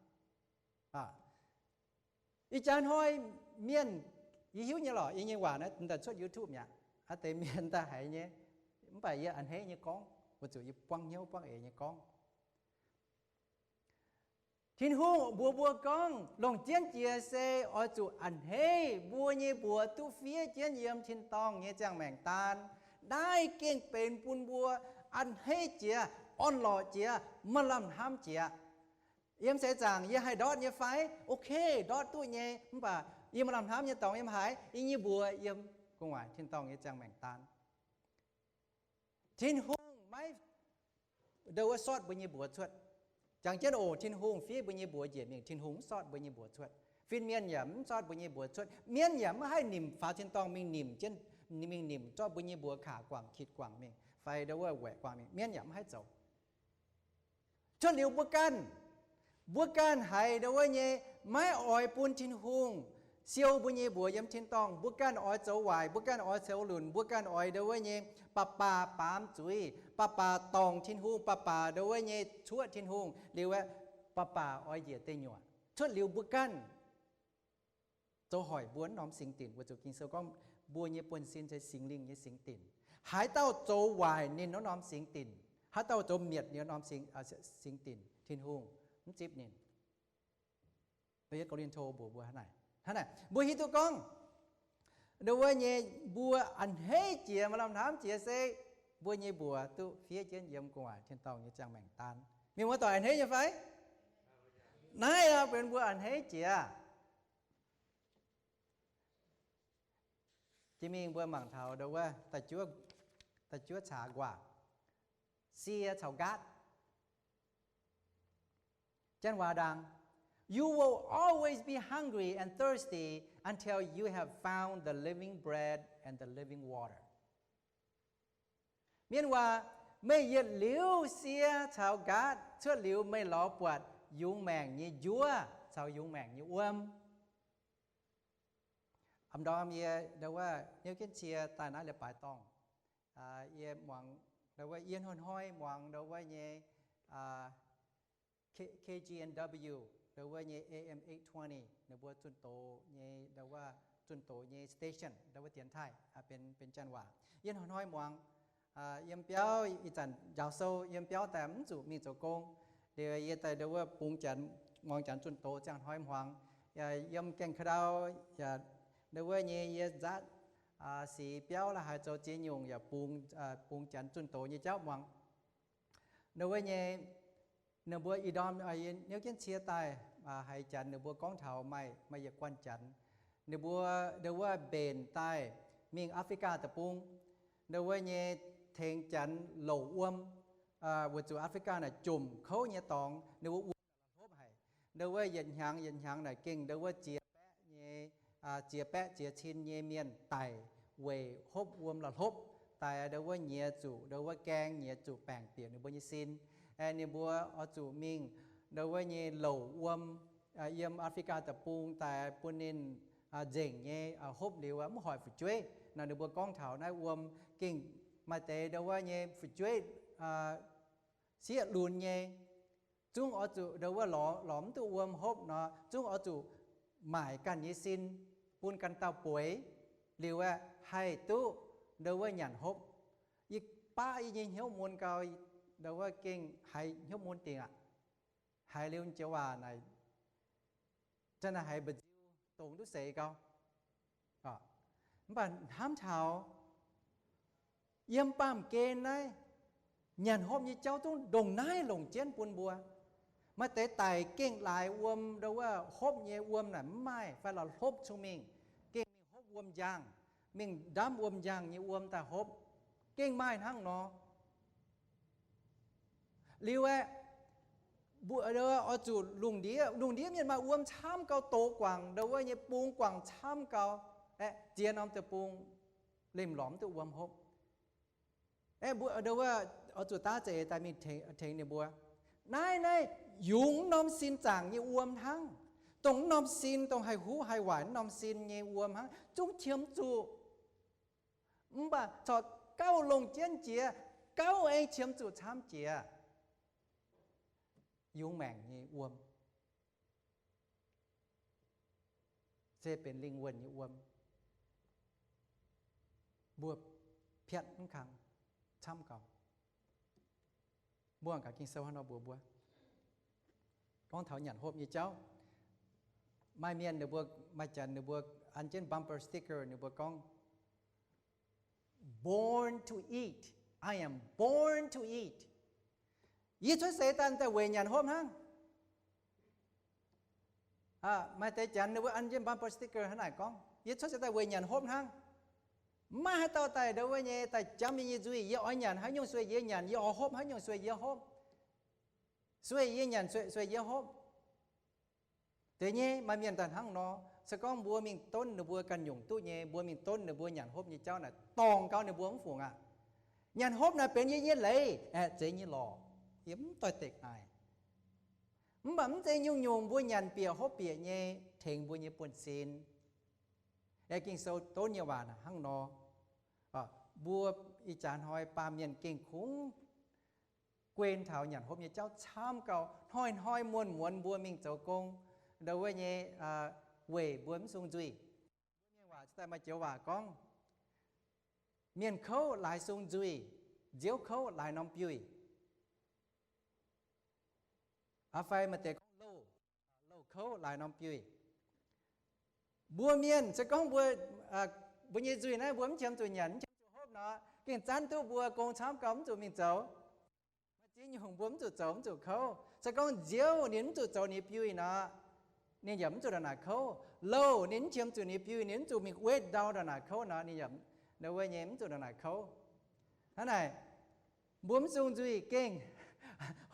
Ih jaax hnoi mienh, yie hiuv nyei lorqc, yie nyei waac naaiv daaih cuotv YouTube mi'aqv, aa deix mienh daaih haiz nyei, mv baac yie a'hneiv nyei gorngv, weic zuqc yie buangv hnyouv buangv eix nyei gorngv. Tin-Hungh mbuox mbuo gorngv longc jienv jiex se oix zuqc a'hneiv mbuo nyei mbuox duqv fiev jienv yiem tin-dorngh nyei ziangh maengc daan. Naaiv gengh benx bun mbuo a'hneiv jiex, orn-lorqc jiex, maaih lamh hnamv jiex. Yiem seix zaangc yie haih ndortv nyei fai? Ok, ndortv duqv nyei, mv baac yie maaih lamh hnamv nyei dorngx yiem haaix? Yie nyei mbuox yiem gu'nguaaic tin-dorngh nyei ziangh maengc daan. Tin-Hungh maiv ndongc wuov sortv mbuo nyei mbuox cuotv. Jangx jienv oc, Tin-Hungh fiev mbuo nyei mbuox njiec mingh, Tin-Hungh mv sortv mbuo nyei mbuox cuotv. Fin-mienh yaac mv sortv mbuo nyei mbuox cuotv. Mienv yaac mv haih nimc faaux tin-dorngh mingh nimc jienv, mingh nimc zorqv mbuo nyei mbuox kaac guangc, kitc guangc mingh, fai ndongc wuov waeqc guangc mingh. Mienv yaac mv haih zoux. Cuotv liuz mbuo ganh, mbuo ganh haiz ndongc wuov nyei maiv oix bun Tin-Hungh siou mbuo nyei mbuox yiem tin-dorngh. Mbuo ganh oix zoux waaic, mbuo ganh oix zoux lunc, mbuo ganh oix ndongc wuov nyei baac baac baamz zuiz, baac baac dorngc Tin-Hungh, baac baac ndongc wuov nyei cuoqv Tin-Hungh, liuz aeqv, baac baac oix njiec deic nyuoqc. Cuotv liuz mbuo ganh zoux hoic mbuo wuov norm singx dinc, weic zuqc Ging-Sou gorngv mbuo nyei buonv-sin se Singx Lingh nyei singx dinc. Haaix dauh zoux waaic ninh wuov norm singx dinc, haaix dauh zoux mietc ninh wuov norm singx, singx dinc, Tin-Hungh mv zipv ninh. Yietv Ko^lin^to mbuox mbuo hnangv naaic. Hnangv naaic, mbuo hiuv duqv gorngv ndongc wuov nyei mbuo a'hneiv jiex, maaih lamh hnamv jiex se mbuo nyei mbuox duqv fiev jienv yiem gu'nguaaic tin-dorngh nyei ziangh maengc daan. Mienh muoz-doic a'hneiv nyei fai? Naaiv aqv benx mbuo a'hneiv jiex. Jiex mingh mbuo mangc taux ndongc wuov da'juov caax nquaah, sie caux nqaatv. Janx waac ndaangc, You will always be hungry and thirsty until you have found the living bread and the living water. Mienh waac, meih yietc liuz sie caux nqaatv cuotv liuz, meih lorz buatc yungz maengc nyei njuov caux yungz maengc nyei wuom. A'ndorm yie ndau wuov hnyouv jienv cie daaih naaiv leiz-baaix dorngh, yie muangx ndau wuov, yie hnoi-hnoi muangx ndau wuov nyei K G N W, ndau wuov nyei A M eight twenty, ninh mbuo zunh doz nyei, ndau wuov zunh doz nyei station, ndau wuov dienx taaih, benx, benx janx waac. Yie hnoi-hnoi muangx, yiem biauv ih zanc njaaux sou, yiem biauv daaih mv zuqc mingh zoux gong. Liuz yie daaih ndau wuov bungx janx, muangx janx zunh doz ziangh hnoi hmuangx. Yiem gaengh ka'ndau, ndau wuov nyei yie nzaatv sic biauv la'haaix zoux ziex nyungc yaac bungx, bungx janx zunh doz nyei jauv muangx. Ndau wuov nyei, ninh mbuo ih ndorm hnyouv jienv cie daaih, haiz janx ninh mbuo gorngv taux maaih, maaih yietc guanh janx, ninh mbuo ndau wuov mbenc daaih mingh Africa deic-bung, ndau wuov nyei tengx janx louc wuom, weic zuqc Africa naaic jomc kouv nyei dorngx, ninh mbuo wuom la'hlopv haic. Ndau wuov yietc hnyangx yietc hnyangx naaic gengh ndau wuov ziex baeqv nyei, ziex baeqv ziex cin nyei mienh daic weic hopv wuom la'hlopv, daaih ndau wuov nyiex zuqc ndau wuov gaeng, nyiex zuqc baengc bieqc ninh mbuo nyei sin. Ninh mbuo oix zuqc mingh ndau wuov nyei louc wuom yiem Africa deic-bung daaih bun ninh nzengc nyei hopv liuz mv hoic fu'jueiv. Nor ninh mbuo gorngv taux naaiv wuom gengh maaih deix ndau wuov nyei fu'jueiv sieqv lunx nyei, zungv oix zuqc ndau wuov lorz, lorz mv duqv wuom hopv nor, zungv oix zuqc maaic ganh nyei sin bun ganh dauh bueix, liuz aeqv, haih duqv ndau wuov nyanc hopv. Yie baqv yie nyei hnyouv mun gau, ndau wuov gengh haiz hnyouv mun dingc aqv. Haiz liuz joux waac naaic, zanc naaic haiz mba'nziu dongz duqv seix gau. Mv baac hnamv taux yiem baamh gen naaiv, nyanc hopv nyei jauv zungv ndongc naaiv longc jienv bun mbuo. Maaih deix daic gengh laaix wuom, ndo wuov hopv nyei wuom naaic mv maaih, fai la'hlopv cong-mengh, gengh mingh hopv wuom njang, mingh ndamv wuom njang nyei wuom daaih hopv, gengh maaih hnangv nor. Liuz aeqv, mbuo oix zuqc lungh ndiev, lungh ndiev mienh maaih wuom camv gau, doz guangc, ndo wuov nyei bung guangc camv gau, aeqv, ziex norm deic-bung lemh lorz mv duqv wuom hopv. Aeqv, mbuo ndo wuov oix zuqc daav za'eix daaih mingh tengx ninh mbuo. Naaiv, naaiv yungz norm sin zaangc nyei wuom hnangv. Dongh norm sin, dongh haih huv haih waaic norm sin nyei wuom hnangv, zungv qiemx zuqc. Mv baac corc gauh longc jienv jiex, gauh aengx qiemx zuqc camv jiex. Yungz maengc nyei wuom se benx lingh wuonh nyei wuom. Mbuo piatv mv kang camv gau. Mbuo gaax Ging-Sou hnangv nor mbuox mbuo, gorngv taux nyanc hopv nyei jauv. Maaih mienh ninh mbuo, maaih janx ninh mbuo an jienv bumper sticker, ninh mbuo gorngv, Born to eat. I am born to eat. Yie cuotv seix daaih daaih weic nyanc hopv hnangv. Maaih deix janx ninh mbuo an jienv bumper sticker hnangv naaic gorngv, Yie cuotv seix daaih weic nyanc hopv hnangv. Mv maaih haaix dauh daaih ndo wuov nyei daaih jamv yie nyei nzuih. Yie oix nyanc haaix nyungc sueih yie nyanc, yie oix hopv haaix nyungc sueih yie hopv. Sueih yie nyanc, sueih, sueih yie hopv. Deix nyei maaih mienh daaih hnangv nor. Se gorngv mbuo mingh donv ninh mbuo ganh nyungc duqv nyei, mbuo mingh donv ninh mbuo nyanc hopv nyei jauv naaic, dorngc gau ninh mbuo mv fungc aqv. Nyanc hopv naaic benx yie nyei leiz, aeqv, zeiz nyei lorqc, yie mv doix-dekc naaic. Mv baac mv zeiz nyungc-nyungc mbuo nyanc bieqc hopv bieqc nyei tengx mbuo nyei buonv-sin. Aeqv, Ging-Sou donv nyei waac naaic hnangv nor. Mbuo ih jaax hnoi baamh mienh gengh kungx guen taux nyanc hopv nyei jauv camv gau, hnoi-hnoi muonz-muonz mbuo mingh zoux gong, ndo wuov nyei, weic mbuo mv sung nzuih. Mbuo mienh waac cingx daaih maaih joux waac gorngv, mienh kouv laaix sung nzuih, nziouv kouv laaix norm biuih. Aa, fai maaih deix gorngv louh, louh kouv laaix norm biuih. Mbuo mienh se gorngv mbuo, mbuo nyei nzuih naaiv mbuo mv qiemx zuqc nyanc, mv qiemx zuqc hopv nor, gengh zanv duqv mbuo gong camv gau mv zuqc mingh zoux. Maaih ziex nyungc mbuo mv zuqc zoux, mv zuqc kouv. Se gorngv nziouv ninh mv zuqc zoux ninh biuih nor, ninh yaac mv zuqc ndongc naaic kouv. Louh ninh mv qiemx zuqc ninh biuih, ninh mv zuqc mingh wetv ndau ndongc naaic kouv nor, ninh yaac, ndo wuov nyei, mv zuqc ndongc naaic kouv. Hnangv naaic, mbuo mv sung nzuih gengh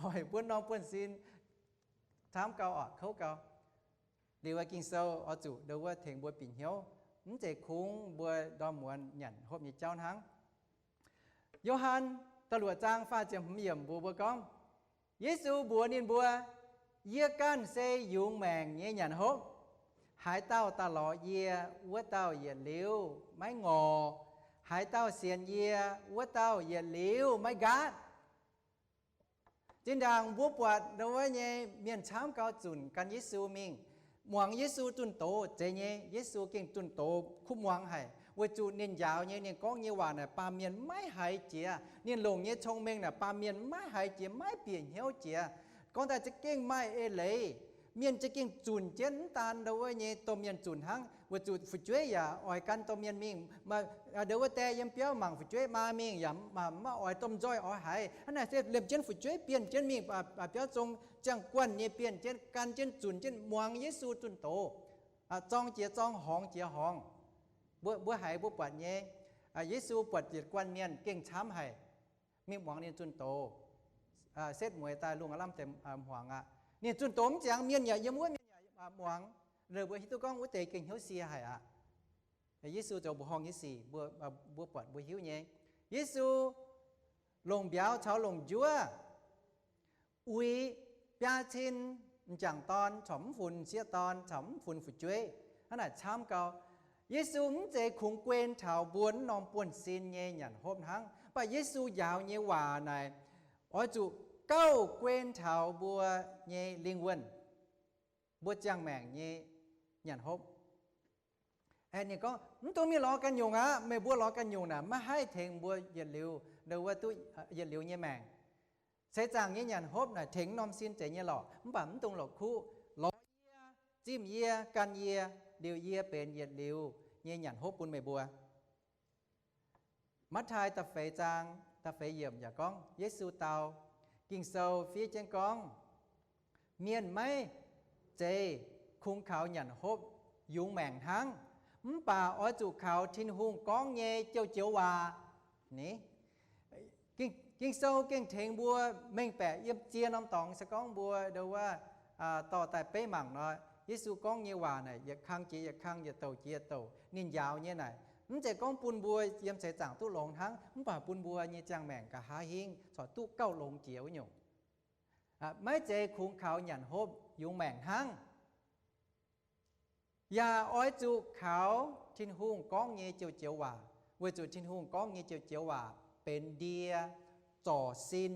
hoic mbuo norm buonv-sin camv gau orqc, kouv gau. Liuz aeqv, Ging-Sou oix zuqc ndo wuov tengx mbuo bieqc hnyouv, mv zeiz kungx mbuo ndorm muonz nyanc hopv nyei jauv hnangv. Yo^han da'luoqc zaang faah ziepc hmz yiemc mbuox mbuo gorngv, Yesu mbuox ninh mbuo, Yie ganh se yungz maengc nyei nyanc hopv. Haaix dauh daaih lorz yie, wuov dauh yietc liuz maiv ngorc. Haaix dauh sienx yie, wuov dauh yietc liuz maiv nqaatv. Zinh ndaangc mbuo buatc ndo wuov nyei mienh camv gau zunc gan Yesu mingh, muangx Yesu zunh doz zeiz nyei. Yesu gengh zunh doz kuv muangx haic, weic zuqc ninh njaaux nyei, ninh gorngv nyei waac naaic baamh mienh maiv haiz jiex. Ninh longc nyei cong-mengh naaic baamh mienh maiv haiz jiex, maiv bieqc hnyouv jiex. Gorngv daaih za'gengh maaih eix leiz, mienh za'gengh zunc jienv, mv daan ndo wuov nyei domh mienh zunc hnangv, weic zuqc fu'jueiv yaac oix gan domh mienh mingh. Ndo wuov die yiem biauv mangc fu'jueiv maa mingh yaac maiv oix domh nzoih oix haiz. Hnangv naaic se liemh jienv fu'jueiv bienh jienv mingh, biauv zong ziangh guanh nyei bienh jienv, gan jienv zunc jienv muangx Yesu zunh doz, zorng jiex zorng, horngz jiex horngz. Mbuo, mbuo haiz mbuo buatc nyei, Yesu buatc yietc guanh mienh gengh camv haic, mingh muangx ninh zunh doz, setv mueiz daaih lungh aav lamh deix hmuangx aqv. Ninh zunh doz mv ziangx, mienh yaac yiem wuov, mienh yaac muangx. Liuz mbuo hiuv duqv gorngv wuov deix gengh hnyouv sie haic aqv. Yesu zoux mbuoqc horngh nyei sic, mbuo buatc mbuo hiuv nyei. Yesu longc mbiauz caux longc njuov uix biaa cin m'jangc dorn corc mv funx sieqv dorn, corc mv funx fu'jueiv. Hnangv naaic camv gau. Yesu mv zeiz kungx guen taux mbuo wuov norm buonv-sin nyei nyanc hopv hnangv, mv baac Yesu njaaux nyei waac naaic oix zuqc gauh guen taux mbuo nyei lingh wuonh, mbuo ziangh maengc nyei nyanc hopv. Ninh gorngv, mv dungx mingh lorz ganh nyungc aqv. Meih mbuo lorz ganh nyungc naaic maiv haih tengx mbuo yietc liuz, ndo wuov duqv yietc liuz nyei maengc. Seix zaangc nyei nyanc hopv naaic tengx norm sin zeiz nyei lorqc, mv baac mv dungx la'kuqv. Lorz yie, zimh yie, gan yie, liuz yie benx yietc liuz nyei nyanc hopv bun meih mbuo. Matv^taai da'feix zaang da'feix yiemc yaac gorngv, Yesu dau, Ging-Sou fiev jienv gorngv, Mienh maiv zeiz kungx kaux nyanc hopv yungz maengc hnangv, mv baac oix zuqc kaux Tin-Hungh gorngv nyei joux-joux waac. Ni, Ging-Sou gengh tengx mbuo mengh baeqc yiem ziex norm dorngx se gorngv mbuo ndo wuov dorh daaih beiv mangc nor, Yesu gorngv nyei waac naaic yietc kang jiex yietc kang, yietc douc jiex yietc douc ninh njaaux nyei naaic. Mv zeiz gorngv bun mbuo yiem seix zaangc duqv longx hnangv, mv baac bun mbuo nyei ziangh maengc nqa'haav hingv corc duqv gauh longx jiex wuov nyungc. Maiv zeiz kungx kaux nyanc hopv yungz maengc hnangv, yaac oix zuqc kaux Tin-Hungh gorngv nyei joux-joux waac, weic zuqc Tin-Hungh gorngv nyei joux-joux waac benx ndie zorc sin,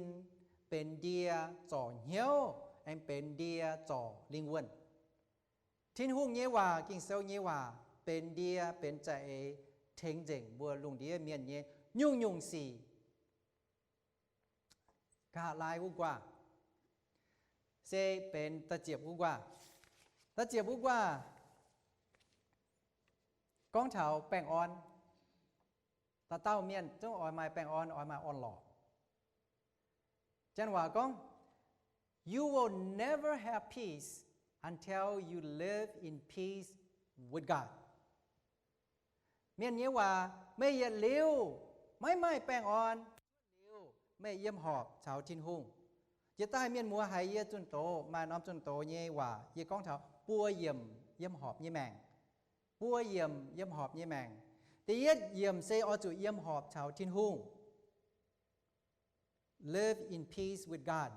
benx ndie zorc hnyouv, aengx benx ndie zorc lingh wuonh. Tin-Hungh nyei waac, Ging-Sou nyei waac, benx ndie benx za'eix tengx nzengc mbuo lungh ndiev mienh nyei nyungc-nyungc sic. Nqa'haav laai wuov guaav se benx da'ziepc wuov guaav. Da'ziepc wuov guaav gorngv taux baengh orn. Dauh dauh mienh zungv oix maaih baengh orn, oix maaih orn-lorqc. Janx waac gorngv, You will never have peace until you live in peace with God. Mienh nyei waac, meih yietc liuz maiv maaih baengh orn, liuz meih yiem horpc caux Tin-Hungh. Jiex daaih mienh muoz haiz yie zunh doz, maaih norm zunh doz nyei waac yie gorngv taux buo yiemc yiem horpc nyei maengc. Buo yiemc yiem horpc nyei maengc. Da'yietv yiemc se oix zuqc yiem horpc caux Tin-Hungh. Live in peace with God.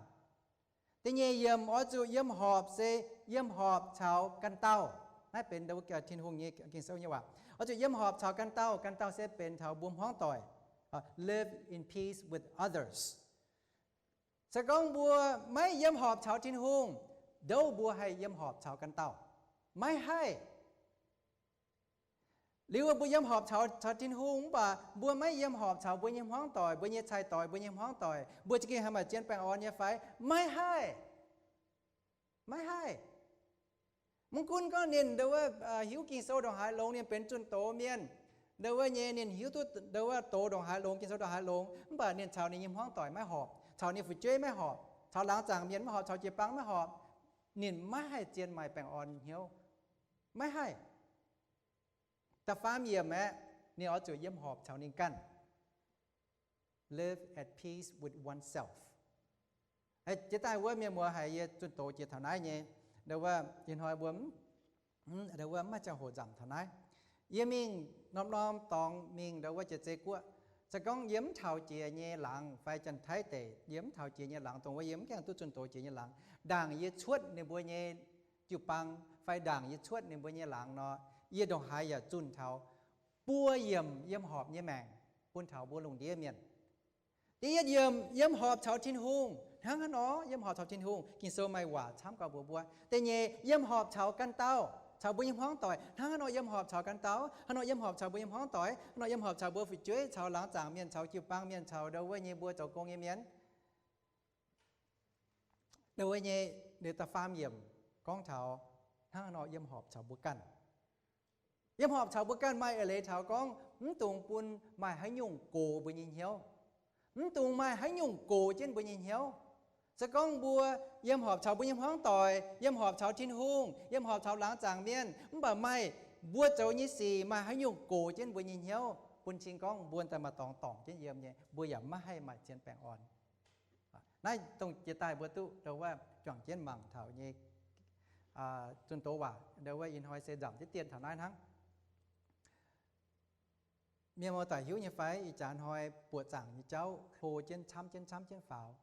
Da'nyeic yiemc oix zuqc yiem horpc se yiem horpc caux ganh dauh. Naaiv benx Tin-Hungh nyei, Ging-Sou nyei waac. Oix zuqc yiem horpc caux ganh dauh, ganh dauh se benx taux mbuo hmuangv doic. Live in peace with others. Se gorngv mbuo maiv yiem horpc caux Tin-Hungh, ndouv mbuo haih yiem horpc caux ganh dauh? Maiv haih. Liuz mbuo yiem horpc caux, caux Tin-Hungh mv baac mbuo maiv yiem horpc caux mbuo nyei hmuangv doic, mbuo nyei cai-doic, mbuo nyei hmuangv doic, mbuo za'gengh haih maaih zien baengh orn nyei fai? Maiv haih. Maiv haih. Mv gunv gorngv ninh ndo wuov hiuv Ging-Sou ndongc haaix longx, ninh benx zunh doz mienh, ndo wuov nyei ninh hiuv duqv ndo wuov doz ndongc haaix longx, Ging-Sou ndongc haaix longx, mv baac ninh caux ninh nyei hmuangv doic maiv horpc, caux ninh fu'jueiv maiv horpc, caux laangz zaangc mienh maiv horpc, caux jiu-baang maiv horpc, ninh maiv haih zien maaih baengh orn hnyouv. Maiv haih. Da'faam yiemc aeqv, ninh oix zuqc yiem horpc caux ninh ganh. Live at peace with oneself. Jiex daaih wuov mienh muoz haiz yie zunh doz jiex taux naaiv nyei, ndo wuov ih hnoi mbuo ndo wuov maiv ziangh hoc nzamc taux naaiv. Yie mingh norm-norm dorngx mingh ndo wuov jiex zei guoqv, se gorngv yie mv taux jiex nyei laangz fai Janx-Taiv deic, yie mv taux jiex nyei laangz, dongh wuov yie mv gaengh duqv zunh doz jiex nyei laangz, ndaangc yie cuotv ninh mbuo nyei jiu-baang fai ndaangc yie cuotv ninh mbuo nyei laangz nor, yie ndongc haaix yaac zunh taux buo yiemc yiem horpc nyei maengc bun taux mbuo lungh ndiev mienh. Da'yietv yiemc yiem horpc caux Tin-Hungh. Hnangv haaix nor yiem horpc caux Tin-Hungh? Ging-Sou maaih waac camv gauh mbuox mbuo. Da'nyeic, yiem horpc caux ganh dauh, caux mbuo nyei hmuangv doic. Hnangv haaix nor yiem horpc caux ganh dauh? Haaix nor yiem horpc caux mbuo nyei hmuangv doic? Haaix nor yiem horpc caux mbuo fu'jueiv, caux laangz zaangc mienh, caux jiu-baang mienh, caux ndo wuov nyei mbuo zoux gong nyei mienh? Ndo wuov nyei, liuz da'faam yiemc gorngv taux hnangv haaix nor yiem horpc caux mbuo ganh. Yiem horpc caux mbuo ganh maaih eix leiz taux gorngv mv dungx bun maaih haaix nyungc gox mbuo nyei hnyouv. Mv dungx maaih haaix nyungc gox jienv mbuo nyei hnyouv. Se gorngv mbuo yiem horpc caux mbuo nyei hmuangv doic, yiem horpc caux Tin-Hungh, yiem horpc caux laangz zaangc mienh, mv baac maaih mbuo zoux nyei sic maaih haaix nyungc gox jienv mbuo nyei hnyouv, bun cing gorngv mbuo daaih maaih dorngx dorngc jienv yiem nyei, mbuo yaac maiv haih maaih zien baengh orn. Naaiv dongh jiex daaih mbuo duqv ndo wuov juangc jienv mangc taux nyei zunh doz waac. Ndo wuov ih hnoi se nzamc diqv dien taux naaiv hnangv. Mienh muoz-doic hiuv nyei fai, ih jaax hnoi buoqc zaangc nyei jauv hlo jienv camv jienv camv jienv faaux.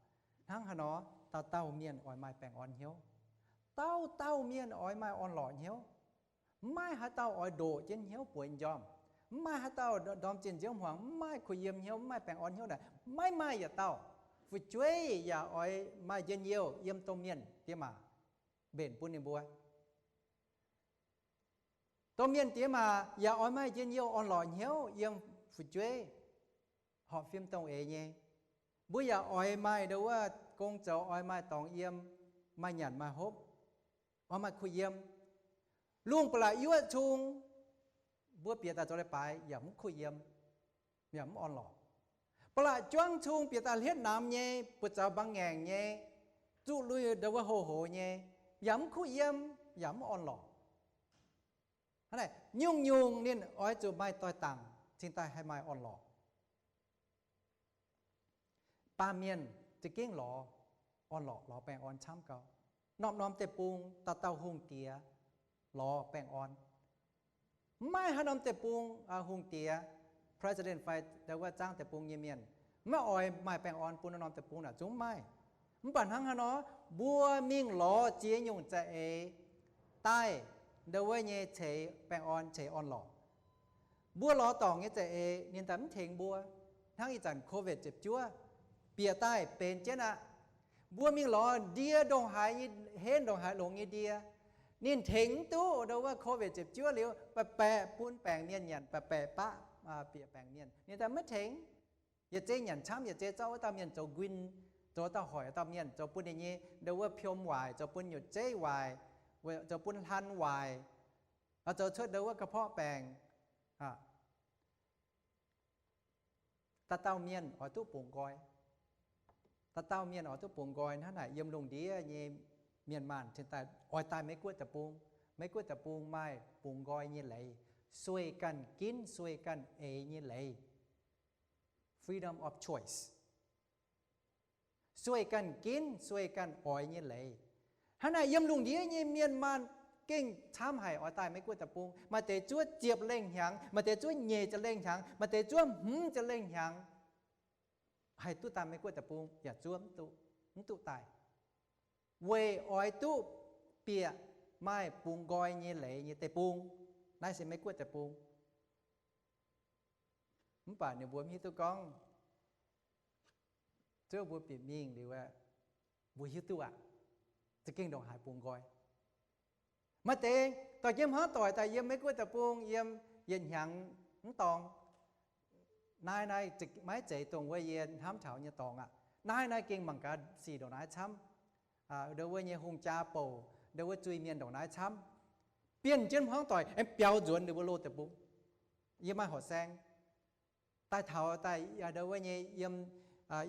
Hnangv haaix nor dauh dauh mienh oix maaih baengh orn hnyouv? Dauh dauh mienh oix maaih orn-lorqc hnyouv. Mv maaih haaix dauh oix ndoqc jienv hnyouv bueix njormh. Mv maaih haaix dauh ndorm zinh nziouv hmuangx mv maaih kuh yiem hnyouv, mv maaih baengh orn hnyouv naaic, maiv maaih yietc dauh. Fu'jueiv yaac oix maaih njien-youh yiem domh mienh diex maac mbenc bun ninh mbuo. Domh mienh diex maac yaac oix maaih njien-youh orn-lorqc hnyouv yiem fu'jueiv horpc fim dongh eix nyei. Mbuo yaac oix maaih ndo wuov gong zoux, oix maaih dorngx yiem, maaih nyanc maaih hopv, oix maaih kuh yiem. Lungh ba'laqc yuoqv cung, mbuo bieqc daaih zoux leiz-baaix yaac mv kuh yiem, yaac mv orn-lorqc. Ba'laqc juangv cung bieqc daaih hlietv namx nyei, buoz-zaux mbaang ngaengc nyei, zuqc lui ndau wuov houx-houx nyei, yaac mv kuv yiem, yaac mv orn-lorqc. Hnangv naaic nyungc-nyungc ninh oix zuqc maaih doix-dangc cingx daaih haih maaih orn-lorqc. Baamh mienh za'gengh lorz orn-lorqc, lorz baengh orn camv gau. Norm-norm deic-bung dauh dauh hungh diex lorz baengh orn. Mv maaih haaix norm deic-bung hungh diex, president fai ndau wuov zaangv deic-bung nyei mienh maiv oix maaih baengh orn bun norm-norm deic-bung naaic, zungv mv maaih. Mv baac hnangv haaix nor, mbuo mingh lorz ziex nyungc za'eix daaih ndau wuov nyei ceix baengh orn, ceix orn-lorqc. Mbuo lorz dorngc nyei za'eix ninh daaih mv tengx mbuo. Hnangv ih zanc COVID ziepc juov bieqc daaih benx jienv aqv. Mbuo mingh lorz ndie ndongc haaix nyei, henv ndongc haaix longx nyei ndie, ninh tengx mv duqv ndau wuov COVID ziepc juov liuz, baeqc baeqc bun baengc mienh nyanc, baeqc baeqc baqv bieqc baengc mienh, ninh daaih maiv tengx. Yietc zei nyanc camv, yietc zei zorqv wuov dauh mienh zoux nquin, zoux dauh hoic dauh mienh, zoux bun ninh nyei ndau wuov piom waaic, zoux bun nyutc zeiv waaic, zoux bun hlan waaic, zoux cuotv ndau wuov กระเพาะ baengc. Dauh dauh mienh oix duqv bungx nqoi. Dauh dauh mienh oix duqv bungx nqoi. Hnangv naaic yiem lungh ndiev nyei mienh maanh cingx daaih oix daaih Meiv Guoqv deic-bung. Meiv Guoqv deic-bung maaih bungx nqoi nyei leiz, sueih ganh ginv sueih ganh eix nyei leiz, freedom of choice. Sueih ganh ginv sueih ganh oix nyei leiz. Hnangv naaic yiem lungh ndiev nyei mienh maanh gengh camv haic oix daaih Meiv Guoqv deic-bung. Maaih deix zuov ziepc lengh hnyangx, maaih deix zuov nyeic ziepc lengh hnyangx, maaih deix zuov hmz ziepc lengh hnyangx, haih duqv daaih Meiv Guoqv deic-bung yaac zuov mv duqv, mv duqv daaih, weic oix duqv bieqc maaih bungx nqoi nyei leiz nyei deic-bung. Naaiv se Meiv Guoqv deic-bung. Mv baac ninh mbuo mv hiuv duqv gorngv, zuov mbuo bieqc mingh liuz, mbuo hiuv duqv aqv, za'gengh ndongc haaix bungx nqoi. Maaih deix dorh jienv hmuangv doic daaih yiem Meiv Guoqv deic-bung yiem yietc hnyangx mv dorngx. Naaiv naaiv maiv zeiz dongh wuov yie hnamv taux nyei dorngx aqv. Naaiv naaiv gengh mangc gaax sic ndongc naaiv camv. Ndau wuov nyei hungh jaa bouc ndau wuov zuiz-mienh ndongc naaiv camv. Bienh jienv hmuangv doic aengx biaux nzuonx ninh mbuo loz deic-bung. Yie maaih horqc saeng daaih taux daaih ndau wuov nyei yiem,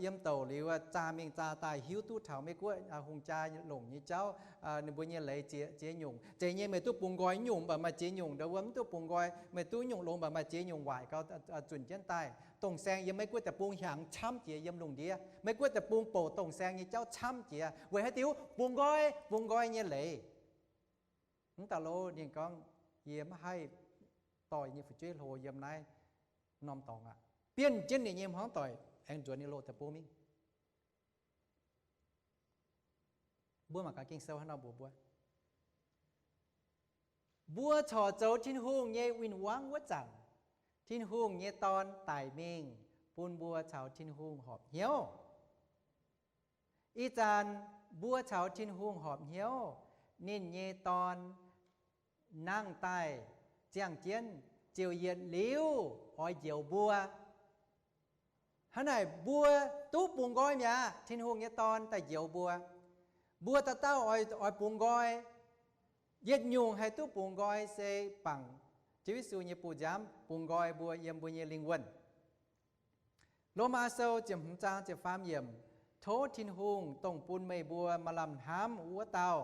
yiem douc liuz zaah mingh zaah daaih hiuv duqv taux Meiv Guoqv hungh jaa longc nyei jauv, ninh mbuo nyei leiz ziex nyungc. Zeiz nyei meih duqv bungx nqoi nyungc mv baac maaih ziex nyungc ndau wuov mv duqv bungx nqoi. Meih duqv nyungc longx mv baac maaih ziex nyungc waaic gau zunc jienv daaih. Dongh saeng yiem Meiv Guoqv deic-bung hiaangx camv jiex yiem lungh ndiev. Meiv Guoqv deic-bung bouc dongh saeng nyei jauv camv jiex weic haaix diuc? Bungx nqoi, bungx nqoi nyei leiz. Mv daaih lov ninh gorngv, yie maiv haih dorh yie nyei fu'jueiv hlo yiem naaiv norm dorngx aqv. Bienh jienv ninh nyei hmuangv doic aengx nzuonx ninh loz deic-bung mingh. Mbuo mangc gaax Ging-Sou hnangv nor mbuox mbuo, mbuo corc zoux Tin-Hungh nyei win-wangv wuov zanc, Tin-Hungh nyei Dorn daic mingh bun mbuo caux Tin-Hungh horpc hnyouv. Ih zanc mbuo caux Tin-Hungh horpc hnyouv, ninh nyei Dorn nangh daaih ziangh jienv ziouc yietc liuz oix njoux mbuo. Hnangv naaic mbuo duqv bungx nqoi mi'aqv. Tin-Hungh nyei Dorn daaih njoux mbuo. Mbuo dauh dauh oix, oix bungx nqoi. Yietc nyungc haih duqv bungx nqoi se bangc Ziouv Yesu nyei bu nziaamv bungx nqoi mbuo yiem mbuo nyei lingh wuonh. Lomaa Sou ziepc hmz zaang ziepc faam yiemc, tov Tin-Hungh dongh bun meih mbuo maaih lamh hnamv wuov dauh,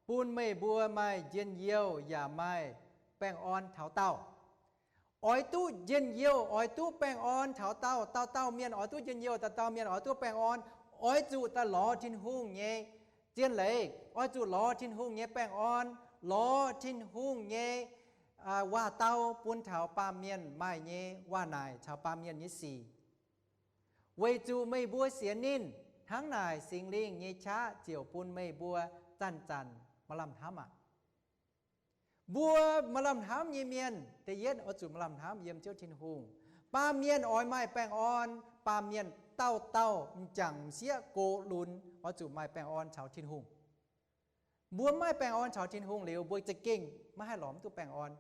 bun meih mbuo maaih njien-youh yaac maaih baengh orn taux daauh. Oix duqv njien-youh, oix duqv baengh orn taux daauh. Dauh dauh mienh oix duqv njien-youh, dauh dauh mienh oix duqv baengh orn, oix zuqc daaih lorz Tin-Hungh nyei zien leiz, oix zuqc lorz Tin-Hungh nyei baengh orn, lorz Tin-Hungh nyei waac-dau bun taux baamh mienh maaih nyei waac-naaic caux baamh mienh nyei sic. Weic zuqc meih mbuo sienx ninh, hnangv naaic Singx Lingh nyei qaqv ziouc bun meih mbuo zanc-zanc maaih lamh hnamv aqv. Mbuo maaih lamh hnamv nyei mienh, da'yietv oix zuqc maaih lamh hnamv yiem Ziouv Tin-Hungh. Baamh mienh oix maaih baengh orn, baamh mienh dauh dauh m'jangc m'sieqv gox lunx oix zuqc maaih baengh orn caux Tin-Hungh. Mbuo mv maaih baengh orn caux Tin-Hungh liuz, mbuo za'gengh maiv haih lorz mv duqv baengh orn.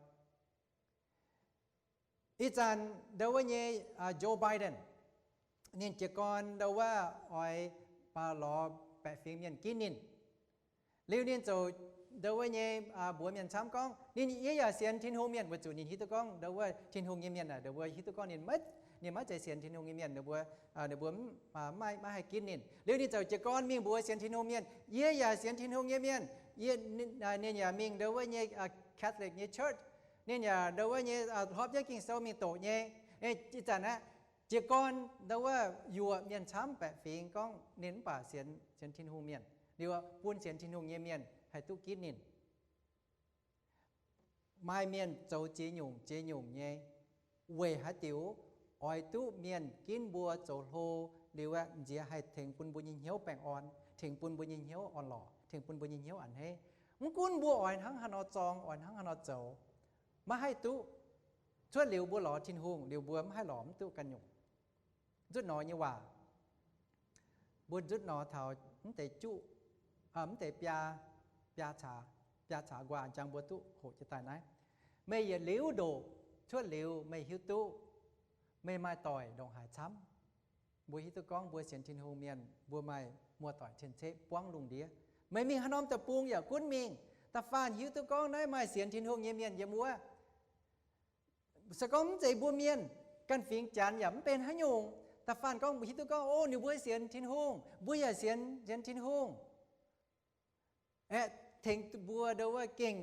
Ih zanc ndau wuov nyei Joe Biden, ninh jiez gorn ndau wuov oix lorz baeqc fingx mienh ginv ninh. Liuz ninh ziouc Ndau wuov nyei mbuox mienh camv gorngv ninh, yie yaac sienx Tin-Hungh mienh, weic zuqc ninh hiuv duqv gorngv ndau wuov Tin-Hungh nyei mienh, ndau wuov hiuv duqv gorngv ninh maiv, ninh maiv zeiz sienx Tin-Hungh nyei mienh, ninh mbuo, ninh mbuo maiv, maiv haih ginv ninh. Liuz ninh ziouc jiez gorn mingh mbuox sienx Tin-Hungh mienh, yie yaac sienx Tin-Hungh nyei mienh. Ninh yaac mingh ndau wuov nyei Catholic nyei church. Ninh yaac ndau wuov nyei hlorpv jienv Ging-Sou mingh doqc nyei. Ih zanc aeqv, jiez gorn ndau wuov yuoqc mienh camv baeqc fingx gorngv ninh mv baac sienx, sienx Tin-Hungh mienh. Liuz bun sienx Tin-Hungh nyei mienh haih duqv ginv ninh. Maaih mienh zoux ziex nyungc ziex nyungc nyei. Weic haaix diuc? Oix duqv mienh ginv mbuo zoux hlo. Liuz aeqv, nziex haih tengx bun mbuo nyei hnyouv baengh orn, tengx bun mbuo nyei hnyouv orn-lorqc, tengx bun mbuo nyei hnyouv a'hneiv. Mv gunv mbuo oix hnangv haaix nor zorng, oix hnangv haaix nor zoux, maiv haih duqv. Cuotv liuz mbuo lorz Tin-Hungh liuz mbuo mv haih lorz mv duqv ganh nyungc. Nzutv nor nyei waac, mbuo nzutv nor taux mv deix juqv, mv deix biaa, biaa caax, biaa caax nquaah jangx mbuo duqv hoqc jiez daaih naaiv. Meih yietc liuz ndoqc, cuotv liuz meih hiuv duqv meih maaih doic ndongc haaix camv. Mbuo hiuv duqv gorngv mbuo sienx Tin-Hungh mienh mbuo maaih muoz-doic cien-ceqv buangv lungh ndiev. Meih mingh haaix norm deic-bung yaac gunv mingh, da'faanh hiuv duqv gorngv naaiv maaih sienx Tin-Hungh nyei mienh yiem wuov. Se gorngv mv zeiz mbuo mienh, ganh fingx Janx yaac mv benx haaix nyungc. Da'faanh gorngv mbuo hiuv duqv gorngv, o, ninh mbuo sienx Tin-Hungh, mbuo yaac sienx, sienx Tin-Hungh. Aeqv, tengx mbuo ndau wuov gengh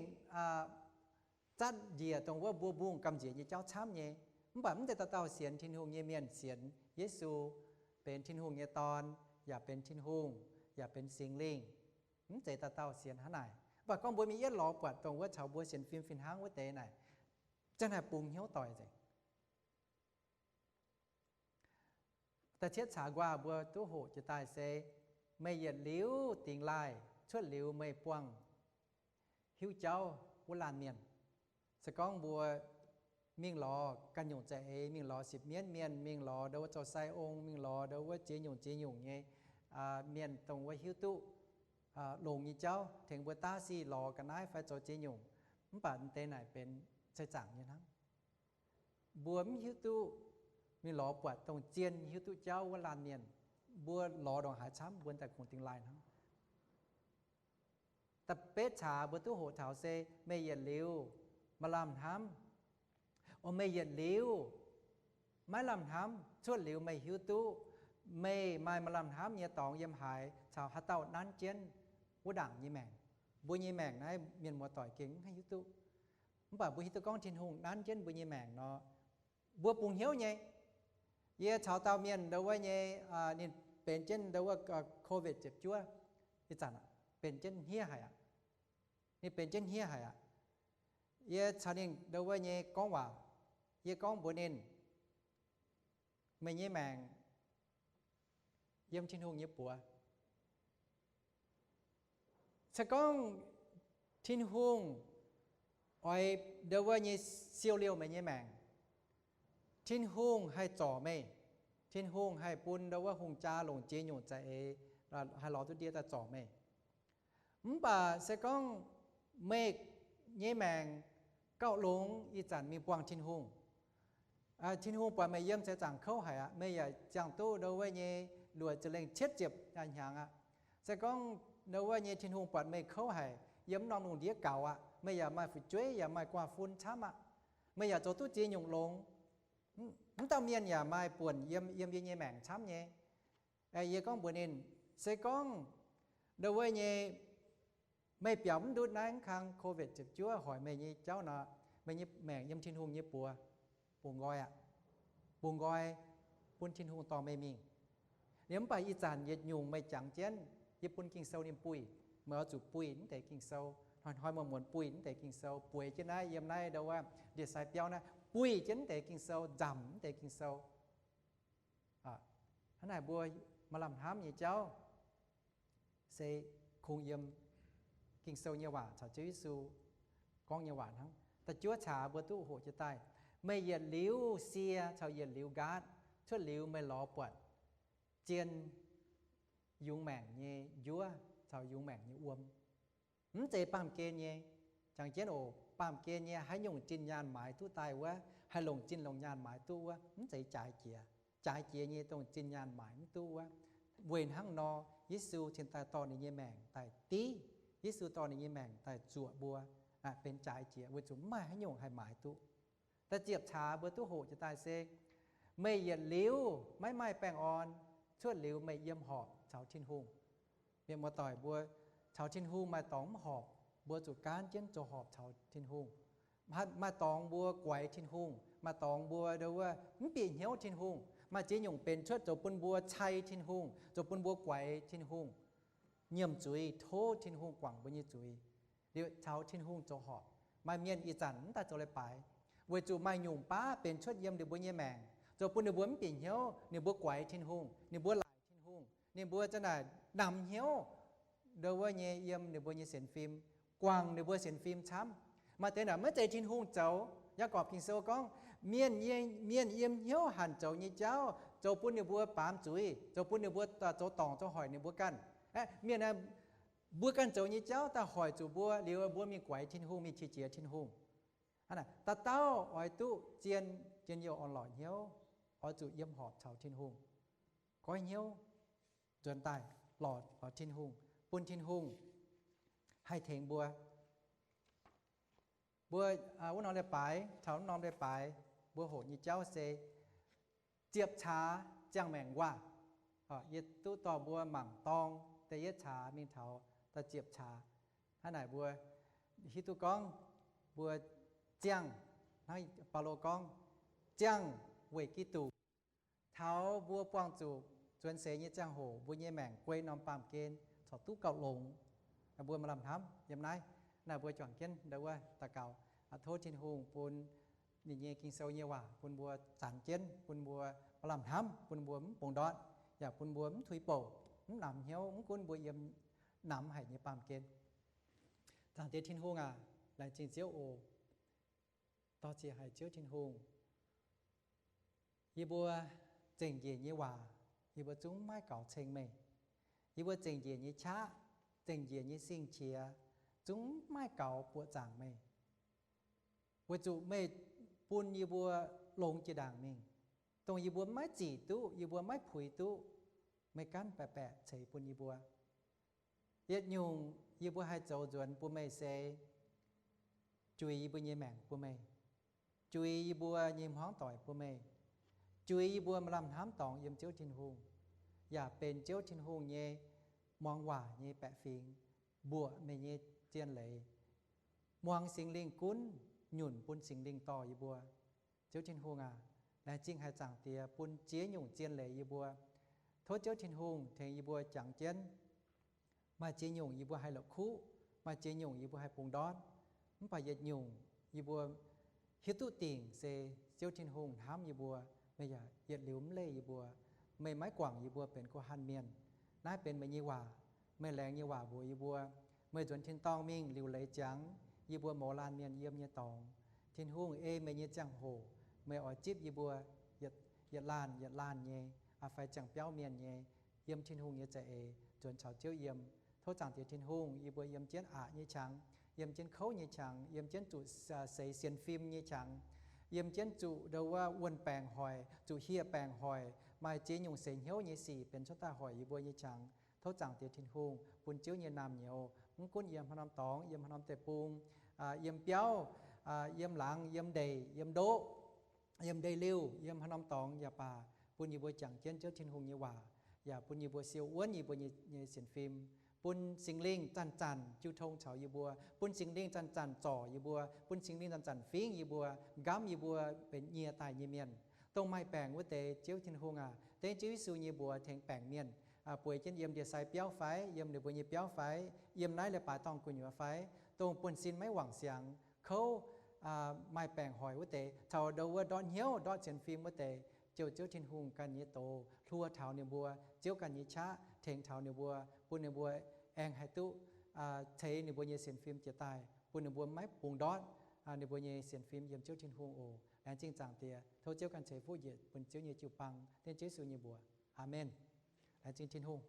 zatv njiec dongh wuov mbuo mbungh gamh nziex nyei jauv camv nyei. Mv baac mv zeiz dauh dauh sienx Tin-Hungh nyei mienh sienx Yesu benx Tin-Hungh nyei Dorn, yaac benx Tin-Hungh, yaac benx Singx Lingh. Mv zeiz dauh dauh sienx hnangv naaic. Mv baac gorngv mbuo mingh yietv lorz buatc dongh wuov caux mbuo sienx fim fih hnangv wuov deix naaic, zanc naaic bungx hnyouv doic nzengc. Da'cietv caax nquaah mbuo duqv hoqc jiez daaih se, meih yietc liuz dingx laaih, cuotv liuz meih buangh hiuv jauv wuov laanh mienh. Se gorngv mbuo mingh lorz ganh nyungc za'eix, mingh lorz sipv mienv mienh, mingh lorz ndau wuov zoux sai ong, mingh lorz ndau wuov ziex nyungc ziex nyungc nyei mienh, dongh wuov hiuv duqv longx nyei jauv, tengx mbuo daav sic lorz ga'naaiv fai zoux ziex nyungc, mv baac deix naaic benx sai zaangc nyei hnangv. Mbuo mv hiuv duqv mingh lorz buatc dongh zien hiuv duqv jauv wuov laanh mienh. Mbuo lorz ndongc haaix camv mbuo daaih kungx dingx laaih hnangv. Da'betv caax mbuo duqv hoqc taux se, meih yietc liuz maaih lamh hnamv, o, meih yietc liuz maiv lamh hnamv, cuotv liuz meih hiuv duqv meih maaih maaih lamh hnamv nyei dorngx yiem haaix, caux haaix dauh nanv jienv wuov ndaangc nyei maengc. Mbuo nyei maengc naaiv mienh muoz-doic gengh mv haih hiuv duqv. Mv baac mbuo hiuv duqv gorngv Tin-Hungh nanv jienv mbuo nyei maengc nor, mbuo bungx hnyouv nyei. Yie caux dauh mienh ndau wuov nyei, ninh benx jienv ndau wuov COVID ziepc juov, ih zanc benx jienv hniev haic aqv. Ninh benx jienv hniev haic aqv. Yie caux ninh ndau wuov nyei gorngv waac, yie gorngv mbuox ninh, meih nyei maengc yiem Tin-Hungh nyei buoz. Se gorngv Tin-Hungh oix ndau wuov nyei siou liouh meih nyei maengc, Tin-Hungh haih zorc meih. Tin-Hungh haih bun ndau wuov hungh jaa longc ziex nyungc za'eix haih lorz duqv ndie daaih zorc meih. Mv baac se gorngv meih nyei maengc gauh longx ih zanc mingh buangh Tin-Hungh, Tin-Hungh buatc meih yiem seix zaangc kouv haic aqv, meih yaac ziangh duqv ndau wuov nyei luoqc ziepc lengh cietv ziepc hnyangx aqv. Se gorngv ndau wuov nyei Tin-Hungh buatc meih kouv haic, yiem mv norm lungh ndiev gaux aqv, meih yaac maaih fu'jueiv yaac maaih guaax fun camv aqv, meih yaac zoux duqv ziex nyungc longx, mv dauh mienh yaac maaih buonc yiem, yiem yie nyei maengc camv nyei. Yie gorngv mbuox ninh, se gorngv ndau wuov nyei meih biaux mv ndutv naaiv kang COVID ziepc juov hoic meih nyei jauv nor, meih nyei maengc yiem Tin-Hungh nyei buoz, bungx nqoi aqv. Bungx nqoi bun Tin-Hungh dorh meih mingh. Liuz mv baac ih zanc yietc nyungc meih jangx jienv, yie bun Ging-Sou ninh buih, meih oix zuqc buih mv deix Ging-Sou, hnoi-hnoi muonz-muonz buih mv deix Ging-Sou, bueix jienv naaiv yiem naaiv ndau wuov ndie-sai biauv naaiv, buih jienv mv deix Ging-Sou, nzamc mv deix Ging-Sou. Hnangv naaic mbuo maaih lamh hnamv nyei jauv se kungx yiem Ging-Sou nyei waac caux Ziouv Yesu gorngv nyei waac hnangv. Da'juov caax mbuo duqv hoqc jiez daaih, meih yietc liuz sie caux yietc liuz nqaatv, cuotv liuz meih lorz buatc zien yungz maengc nyei njuov caux yungz maengc nyei wuom. Mv zeiz baamh gen nyei. Jangx jienv oc, baamh gen nyei haaix nyungc zinh nyaanh maaiz duqv daaih wuov, haih longc zinh longc nyaanh maaiz duqv wuov, mv zeiz jaaix jiex. Jaaix jiex nyei dongh zinh nyaanh maaiz mv duqv wuov. Weic hnangv nor, Yesu cingx daaih dorh ninh nyei maengc daaih div, Yesu dorh ninh nyei maengc daaih zuoqc mbuo, benx jaaix jiex weic zuqc mv maaih haaix nyungc haih maaiz duqv. Da'ziepc caax mbuo duqv hoqc jiex daaih se, meih yietc liuz maiv maaih baengh orn cuotv liuz meih yiem horpc caux Tin-Hungh. Mienh muoz-doic mbuo, caux Tin-Hungh maaih dorngx mv horpc, mbuo zuqc gaanv jienv zoux horpc caux Tin-Hungh. Maaih dorngx mbuo guaix Tin-Hungh, maaih dorngx mbuo ndo wuov mv bieqc hnyouv Tin-Hungh, maaih ziex nyungc benx cuotv zoux bun mbuo cai Tin-Hungh, zoux bun mbuo guaix Tin-Hungh. Nyiemc zuiz tov Tin-Hungh guangc mbuo nyei zuiz, liuz caux Tin-Hungh zoux horpc. Maaih mienh ih zanc mv daaih zoux leiz-baaix, weic zuqc maaih nyungc baav benx cuotv yiem ninh mbuo nyei maengc, zoux bun ninh mbuo mv bieqc hnyouv, ninh mbuo guaix Tin-Hungh, ninh mbuo laaic Tin-Hungh, ninh mbuo za'naaic namx hnyouv ndo wuov nyei yiem ninh mbuo nyei sienx fim, guangc ninh mbuo sienx fim camv. Maaih deix naaic maiv zeiz Tin-Hungh zoux. Yaagorpc Ging-Sou gorngv, mienh, mienh yiem hnyouv hanc zoux nyei jauv zoux bun ninh mbuo baamz zuiz, zoux bun ninh mbuo zoux dorngc zoux hoic ninh mbuo ganh. Mienh, mbuo ganh zoux nyei jauv daaih hoic zuqc mbuo liuz mbuo mingh guaix Tin-Hungh, mingh qiex jiez Tin-Hungh. Hnangv naaic, dauh dauh oix duqv zien njien-youh orn-lorqc hnyouv, oix zuqc yiem horpc caux Tin-Hungh, goiv hnyouv nzuonx daaih lorz, lorz Tin-Hungh, bun Tin-Hungh haih tengx mbuo. Mbuo wuov norm leiz-baaix, taux wuov norm leiz-baaix mbuo hoqc nyei jauv se ziepc caax ziangh maengc waac. Yie duqv dorh mbuo mangc dorng da'yietv caax mingh taux da'ziepc caax. Hnangv naaic mbuo hiuv duqv gorngv mbuo ziangh, hnangv Baulo gorngv, ziangh weic Giduc, taux mbuo buangh zuqc nzuonx seix nyei ziangh hoc mbuo nyei maengc guei norm baamh gen corc duqv gauh longx. Mbuo maaih lamh hnamv yiem naaiv. Naaiv mbuo juangc jienv ndo wuov daux gaux, tov Tin-Hungh bun ninh nyei Ging-Sou nyei waac bun mbuo zanx jienv, bun mbuo maaih lamh hnamv, bun mbuo mv bungx ndortv, yaac bun mbuo mv tuix bouc, mv namx hnyouv, mv gunv mbuo yiem namx haic nyei baamh gen. Zaangc Diex Tin-Hungh aac, laengz zingh Ziouv oc. Dorh ziex haic Ziouv Tin-Hungh, yie mbuo zengc njiec nyei waac, yie mbuo zungv maiv gaux ceng meih. Yie mbuo zengc njiec nyei qaqv, zengc njiec nyei sing-qiex, zungv maiv gaux buoqc zaangc meih. Weic zuqc meih bun yie mbuo longx jiex ndaangc mingh, dongh yie mbuo maiv zic duqv, yie mbuo maiv puix duqv, meih gaanv baeqc baeqc ceix bun yie mbuo. Yietc nyungc yie mbuo haih zoux nzuonx bun meih se juix yie mbuo nyei maengc bun meih, juix yie mbuo nyei hmuangv doic bun meih, juix yie mbuo maaih lamh hnamv dorngx yiem Ziouv Tin-Hungh, yaac benx Ziouv Tin-Hungh nyei muangx waac nyei baeqc fingx, mbuoqc meih nyei zien leiz, muangx Singx Lingh gunv, nyunc bun Singx Lingh dorh yie mbuo. Ziouv Tin-Hungh aac, laengz zingh haic Zaangc Diex bun ziex nyungc zien leiz yie mbuo. Tov Ziouv Tin-Hungh tengx yie mbuo jangx jienv. Maaih ziex nyungc yie mbuo haih la'kuqv, maaih ziex nyungc yie mbuo haih bungx ndortv, mv baac yietc nyungc yie mbuo hiuv duqv dingc se Ziouv Tin-Hungh hnamv yie mbuo, meih yaac yietc liuz mv leih yie mbuo. Meih maiv guangc yie mbuo benx go hanh mienh. Naaiv benx meih nyei waac. Meih laengz nyei waac mbuox yie mbuo, meih nzuonx tin-dorngh mingh liuc leiz ziangx yie mbuo mouz laanh mienh yiem nyei dorngx. Tin-Hungh ei meih nyei ziangh hoc, meih oix zipv yie mbuo yietc laanh yietc laanh nyei, fai ziangh biauv mienh nyei, yiem Tin-Hungh nyei za'eix nzuonx caux Ziouv yiem. Tov Zaangc Diex Tin-Hungh, yie mbuo yiem jienv aqc nyei qangx, yiem jienv kouv nyei qangx, yiem jienv zuqc seix sienx fim nyei qangx, yiem jienv zuqc ndo wuov wuonh baengc hoic, zuqc hieh baengc hoic, maaih ziex nyungc seix hnyouv nyei sic benx cuotv daaih hoic yie mbuo nyei qangx. Tov Zaangc Diex Tin-Hungh bun Ziouv nyei naamh nyouz, mv gunv yiem haaix norm dorngx, yiem haaix norm deic-bung, yiem biauv, yiem laangz, yiem ndeic, yiem ndoqv, yiem ndeic-liuh, yiem haaix norm dorngx yaac baac, bun yie mbuo jangx jienv Ziouv Tin-Hungh nyei waac, yaac bun yie mbuo siou wuonv yie mbuo nyei sienx fim, bun Singx Lingh zanc-zanc jiu tong caux yie mbuo, bun Singx Lingh zanc-zanc zorc yie mbuo, bun Singx Lingh zanc-zanc fingv yie mbuo, nqamv yie mbuo benx nyie daaih nyei mienh. Dongh maaih baengc wuov deix, Ziouv Tin-Hungh aac, dengv Ziouv Yesu nyei mbuox tengx baengc mienh, bueix jienv yiem ndie-sai biauv fai yiem ninh mbuo nyei biauv fai yiem naaiv leiz-baaix dorngh gu'nyuoz fai, dongh buonv-sin maiv wangc siangx, kouv, maaih baengc hoic wuov deix, caux ndo wuov ndortv hnyouv ndortv sienx fim wuov deix, jouh Ziouv Tin-Hungh ganh nyei doz hluo taux ninh mbuo, Ziouv ganh nyei qaqv tengx taux ninh mbuo, bun ninh mbuo aengx haih duqv ceix ninh mbuo nyei sienx fim jiex daaih, bun ninh mbuo maiv bungx ndortv ninh mbuo nyei sienx fim yiem Ziouv Tin-Hungh oc. Laengz zingh Zaangc Diex. Tov Ziouv ganh ceix fuqv njiec bun Ziouv nyei jiu-baang, dengv Ziouv Yesu nyei mbuox. Aamen. Laengz zingh Tin-Hungh.